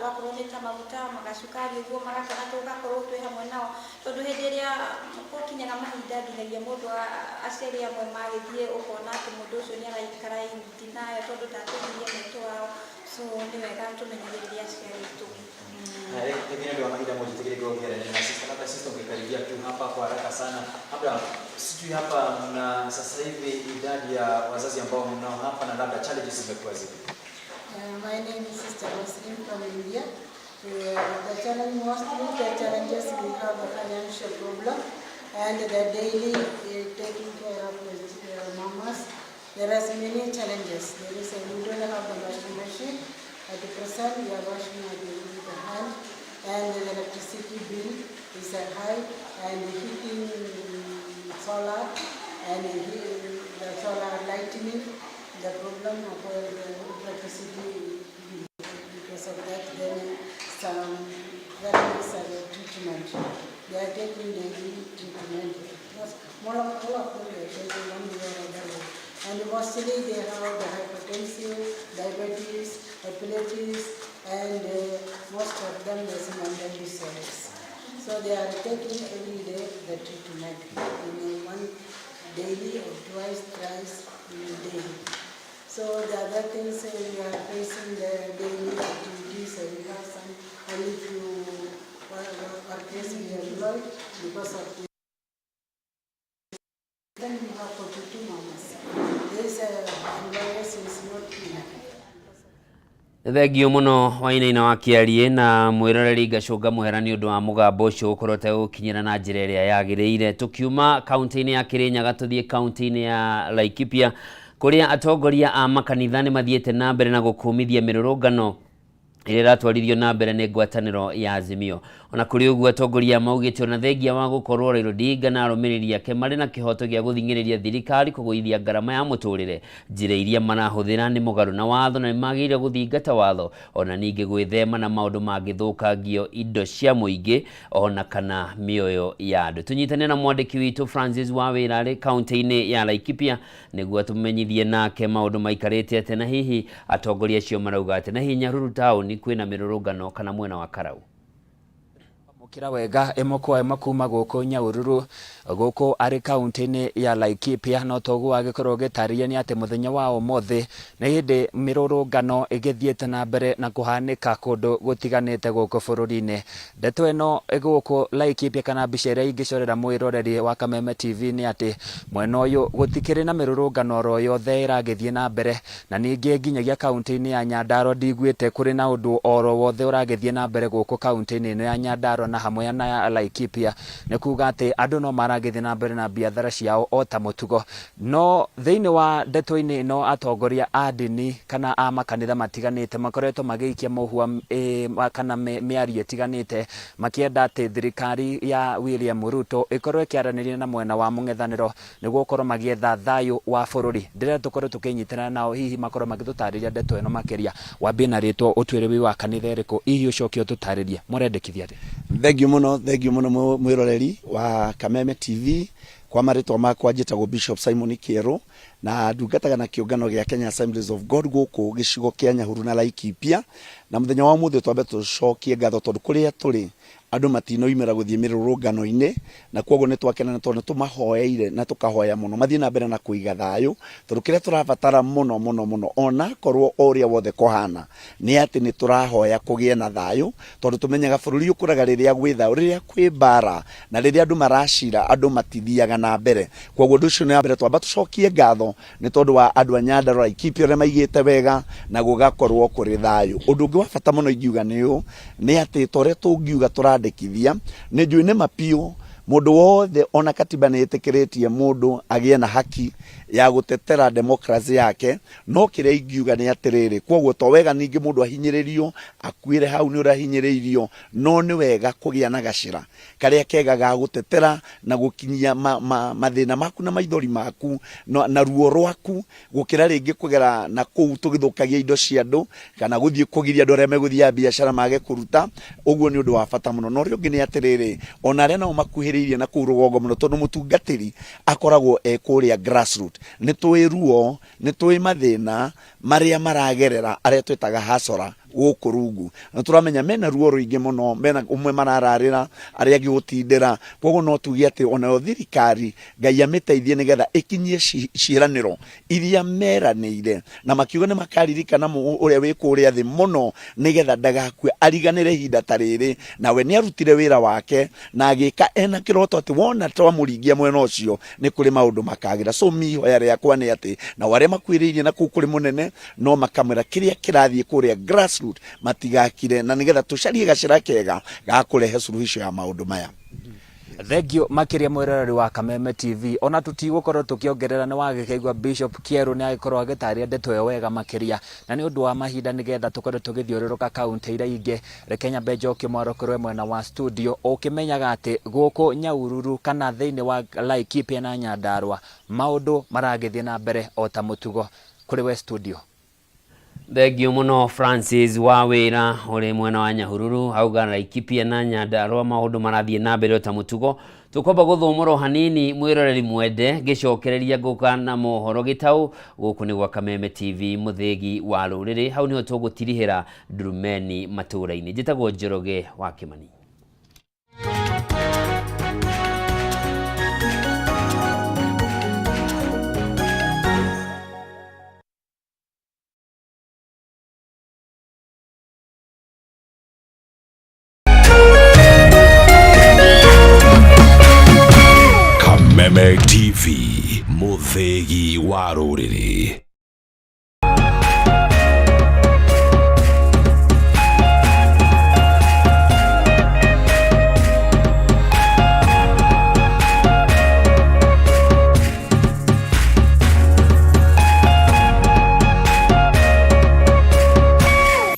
wakorwo nĩ ta maguta, magacukari ũguo, magakena tũgakorwo twĩ hamwe nao, tondũ hĩndĩ ĩrĩa gũkinyaga mahinda nginyagia mũndũ aciari amwe magĩthiĩ ũkona atĩ mũndũ ũcio nĩ araikara in denial tondũ ndateithirie maitũ wao. So nĩ wega tũmenyagĩrĩre aciari aitũ. Rĩngĩ nĩ ũndũ wa mahinda mũnjĩtĩkĩrie ngorwo ngĩaranĩria na sister. Labda sister ungekaribia tu hapa kwa haraka sana. Labda sijui hapa mna sasa hivi idadi ya wazazi ambao mnao hapa na labda challenges zimekuwa zipi? My name is Sister Roslyn from India. The challenge, mostly the challenges we have a financial problem and the daily taking care of the mamas. There is many challenges. There is a, we don't have the washing machine. At the present, we are washing with the hand, and the electricity bill is high, and the heating solar, and the solar lightning, the problem of the electricity bill. Because of that, then some relatives are treatment. They are taking daily treatment. Because all of them they are taking one way or other way. And mostly they have the hypertensive, diabetes, epilepsies, and most of them is mental disorders. So they are taking every day the treatment in one daily or twice, thrice daily. So the other things we are facing the daily activities, we have some only few workers we employ because of this. Then we have 42 mamas. This employers is not enough. Thengio muno Wainaina wa Kĩarie na mwĩroreri ngacũnga mũhera nĩ ũndũ wa mũgambo ũcio gũkorwo ũtegũkinyĩra na njĩra ĩrĩa yagĩrĩire. Tũkiuma kaunti-inĩ ya Kĩrĩnyaga tũthiĩ kaunti-inĩ ya Laikipia kũrĩa atongoria a makanitha nĩ mathiĩte na mbere na gũkũmithia mĩrũrũngano ĩrĩa ĩratwarithio na mbere nĩ ngwatanĩro ya Azimio. Ona kũrĩ ũguo atongoria maugĩte ona thengia wa gũkorwo Raila Odinga na arũmĩrĩri ake marĩ na kĩhoto gĩa gũthing'ĩrĩria thirikari kũgũithia ngarama ya mũtũrĩre, njĩra iria marahũthĩra nĩ mũgarũ na watho na nĩmagĩrĩire gũthingata watho ona ningĩ gwĩthema na maũndũ mangĩthũkangio indo cia mũingĩ ona kana mĩoyo ya andũ. Tũnyitane na mwandĩki witũ Francis Wawĩra arĩ kaunti-inĩ ya Laikipia nĩguo atũmenyithie nake maũndũ maikarĩte atĩa na hihi atongoria acio marauga atĩa, na hihi Nyahururu taũni kwĩna mĩrũrũngano kana mwena wa Karau. Mukira wega ĩmwe kwa ĩmwe kuma gũkũ Nyahururu gũkũ arĩ kaunti-inĩ ya Laikipia. No toguo agĩkorwo gĩtarĩria nĩ atĩ mũthenya wa ũmũthĩ nĩ hĩndĩ mĩrũrũngano ĩgĩthiĩte na mbere na kũhanĩka kũndũ gũtiganĩte gũkũ bũrũri-inĩ. Ndeto ĩno gũkũ Laikipia kana mbica ĩrĩa ingĩcorera mwĩroreri wa Kameme TV nĩ atĩ mwena ũyũ gũtikĩrĩ na mĩrũrũngano oro yothe ĩragĩthiĩ na mbere, na ningĩ nginyagia kaunti-inĩ ya Nyandarua ndiguĩte kũrĩ na ũndũ oro wothe ũragĩthiĩ na mbere gũkũ kaunti-inĩ ĩno ya Nyandarua na hamwe na ya Laikipia. Nĩ kuga atĩ andũ no maragĩthiĩ na mbere na biathara ciao o ta mũtugo. No thĩinĩ wa ndeto-inĩ ĩno atongoria a ndini kana a makanitha matiganĩte makoretwo magĩikia mũhwa kana mĩario ĩtiganĩte makĩenda atĩ thirikari ya William Ruto ĩkorwo ĩkĩaranĩria na mwena wa mũng'ethanĩro nĩguo gũkorwo magĩetha thayũ wa bũrũri. Ndĩrenda tũkorwo tũkĩnyitanĩra nao hihi makorwo magĩtũtarĩria ndeto ĩno makĩria. Wambie na rĩtwa ũtwĩre wĩ wa kanitha ĩrĩkũ, hihi ũcoke ũtũtarĩrie mũrendekithia atĩa. Thengiũ mũno, thengiũ mũno mwĩroreri wa Kameme TV. Kwa marĩtwa makwa njĩtagwo Bishop Simon Kĩerũ na ndungataga na kĩũngano gĩa Kenya Assemblies of God gũkũ gĩcigo kĩa Nyahururu na Laikipia. Na mũthenya wa ũmũthĩ twambe tũcokie ngatho tondũ kũrĩa tũrĩ andũ matinoimĩra gũthiĩ mĩrũrũngano-inĩ, na koguo nĩ twakena tondũ nĩ tũmahoeire na tũkahoya mũno mathiĩ na mbere na kũiga thayũ, tondũ kĩrĩa tũrabatara mũno mũno mũno onakorwo o ũrĩa wothe kũhana nĩ atĩ nĩ tũrahoya kũgĩe na thayũ, tondũ tũmenyaga bũrũri ũkũraga rĩrĩa gwĩ thayũ, rĩrĩa kwĩ mbara na rĩrĩa andũ maracira andũ matithiaga na mbere. Koguo ũndũ ũcio nĩ wa mbere twamba tũcokie ngatho nĩ tondũ wa andũ a Nyandarua Laikipia ũrĩa maigĩte wega na gũgakorwo kũrĩ thayũ. Ũndũ ũngĩ wa bata mũno ingiuga nĩ ũũ, nĩ atĩ ta ũrĩa tũngiuga tũrandĩkithia, nĩ njũĩ nĩ ma biũ mũndũ wothe ona katiba nĩ ĩtĩkĩrĩtie mũndũ agĩe na haki ya gũtetera democracy yake, no kĩrĩa ingiuga nĩ atĩrĩrĩ, koguo to wega ningĩ mũndũ ahinyĩrĩrio akuĩre hau nĩ ũrĩa ahinyĩrĩirio, no nĩ wega kũgĩa na gacĩra karĩa kega ga gũtetera na gũkinyia mathĩna maku na maithori maku na ruo rwaku, gũkĩra rĩngĩ kũgera na kũu tũgĩthũkagia indo cia andũ kana gũthiĩ kũgiria andũ arĩa megũthiaga biacara mage kũruta. Ũguo nĩ ũndũ wa bata mũno. Na ũrĩa ũngĩ nĩ atĩrĩrĩ, ona arĩa nao makuhĩrĩirie na kũu rũgongo mũno, tondũ mũtungatĩri akoragwo e kũrĩa grassroot, nĩ tũĩ ruo, nĩ tũĩ mathĩna marĩa maragerera arĩa twĩtaga hasora Gũkũ rungu na tũramenya mena ruo rũingĩ mũno, mena ũmwe marararĩra arĩa angĩ gũtindĩra. Koguo no tuge atĩ onayo thirikari Ngai amĩteithie nĩgetha ĩkinyie ciĩranĩro iria meranĩire na makiuga nĩ makaririkana ũrĩa wĩ kũrĩa thĩ mũno nĩgetha ndagakue ariganĩre ihinda ta rĩrĩ. Nawe nĩ arutire wĩra wake na agĩka ena kĩroto atĩ wona twamũringia mwena ũcio nĩ kũrĩ maũndũ makagĩra. So mi ihoya rĩakwa nĩ atĩ nao arĩa makuĩrĩirie na kũu kũrĩ mũnene no makamwĩra kĩrĩa kĩrathiĩ kũrĩa grassroot matigakire, na nĩgetha tũcarie gacĩra kega ga kũrehe suluhisho ya maũndũ maya. Thengio makĩria mwĩroreri wa Kameme TV. Ona tũtigũkorwo tũkĩongerera, nĩ wagĩkĩigua Bishop Kĩerũ nĩ agĩkorwo agĩtarĩria ndeto ĩyo wega makĩria. Na nĩ ũndũ wa mahinda nĩgetha tũkorwo tũgĩthiũrũrũka kaunti iria ingĩ, reke nyambe njokie mwaro kũrĩ we mwena wa studio, ũkĩmenyaga atĩ gũkũ Nyahururu kana thĩinĩ wa Laikipia na Nyandarua maũndũ maragĩthiĩ na mbere o ta mũtugo. Kũrĩ we studio. Thengio mũno Francis wa wĩra ũrĩ mwena wa Nyahururu, auga Laikipia na Nyandarua maũndũ marathiĩ na mbere o ta mũtugo. Tũkwamba gũthũmũra o hanini mwĩroreri mwende, ngĩcokereria ngũka na mohoro gĩtaũ. Gũkũ nĩ gwa Kameme TV, mũthĩgi wa rũrĩrĩ. Hau nĩho tũgũtirihĩra ndurumeni matũũra-inĩ. Njĩtagwo Njoroge wa Kĩmani. Kameme TV, mũthĩgi wa rũrĩrĩ.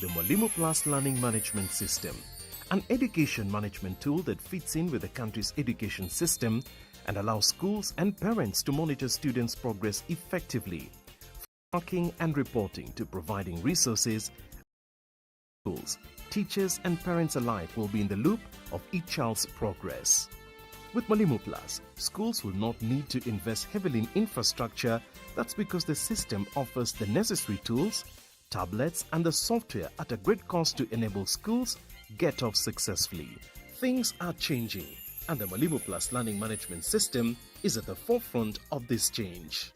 The Mwalimu Plus Learning Management System, an education management tool that fits in with the country's education system and allows schools and parents to monitor students' progress effectively, marking and reporting to providing resources. Schools, teachers and parents alike will be in the loop of each child's progress. With Mwalimu Plus, schools will not need to invest heavily in infrastructure. That's because the system offers the necessary tools, tablets, and the software at a great cost to enable schools get off successfully. Things are changing, and the Mwalimu Plus Learning Management System is at the forefront of this change.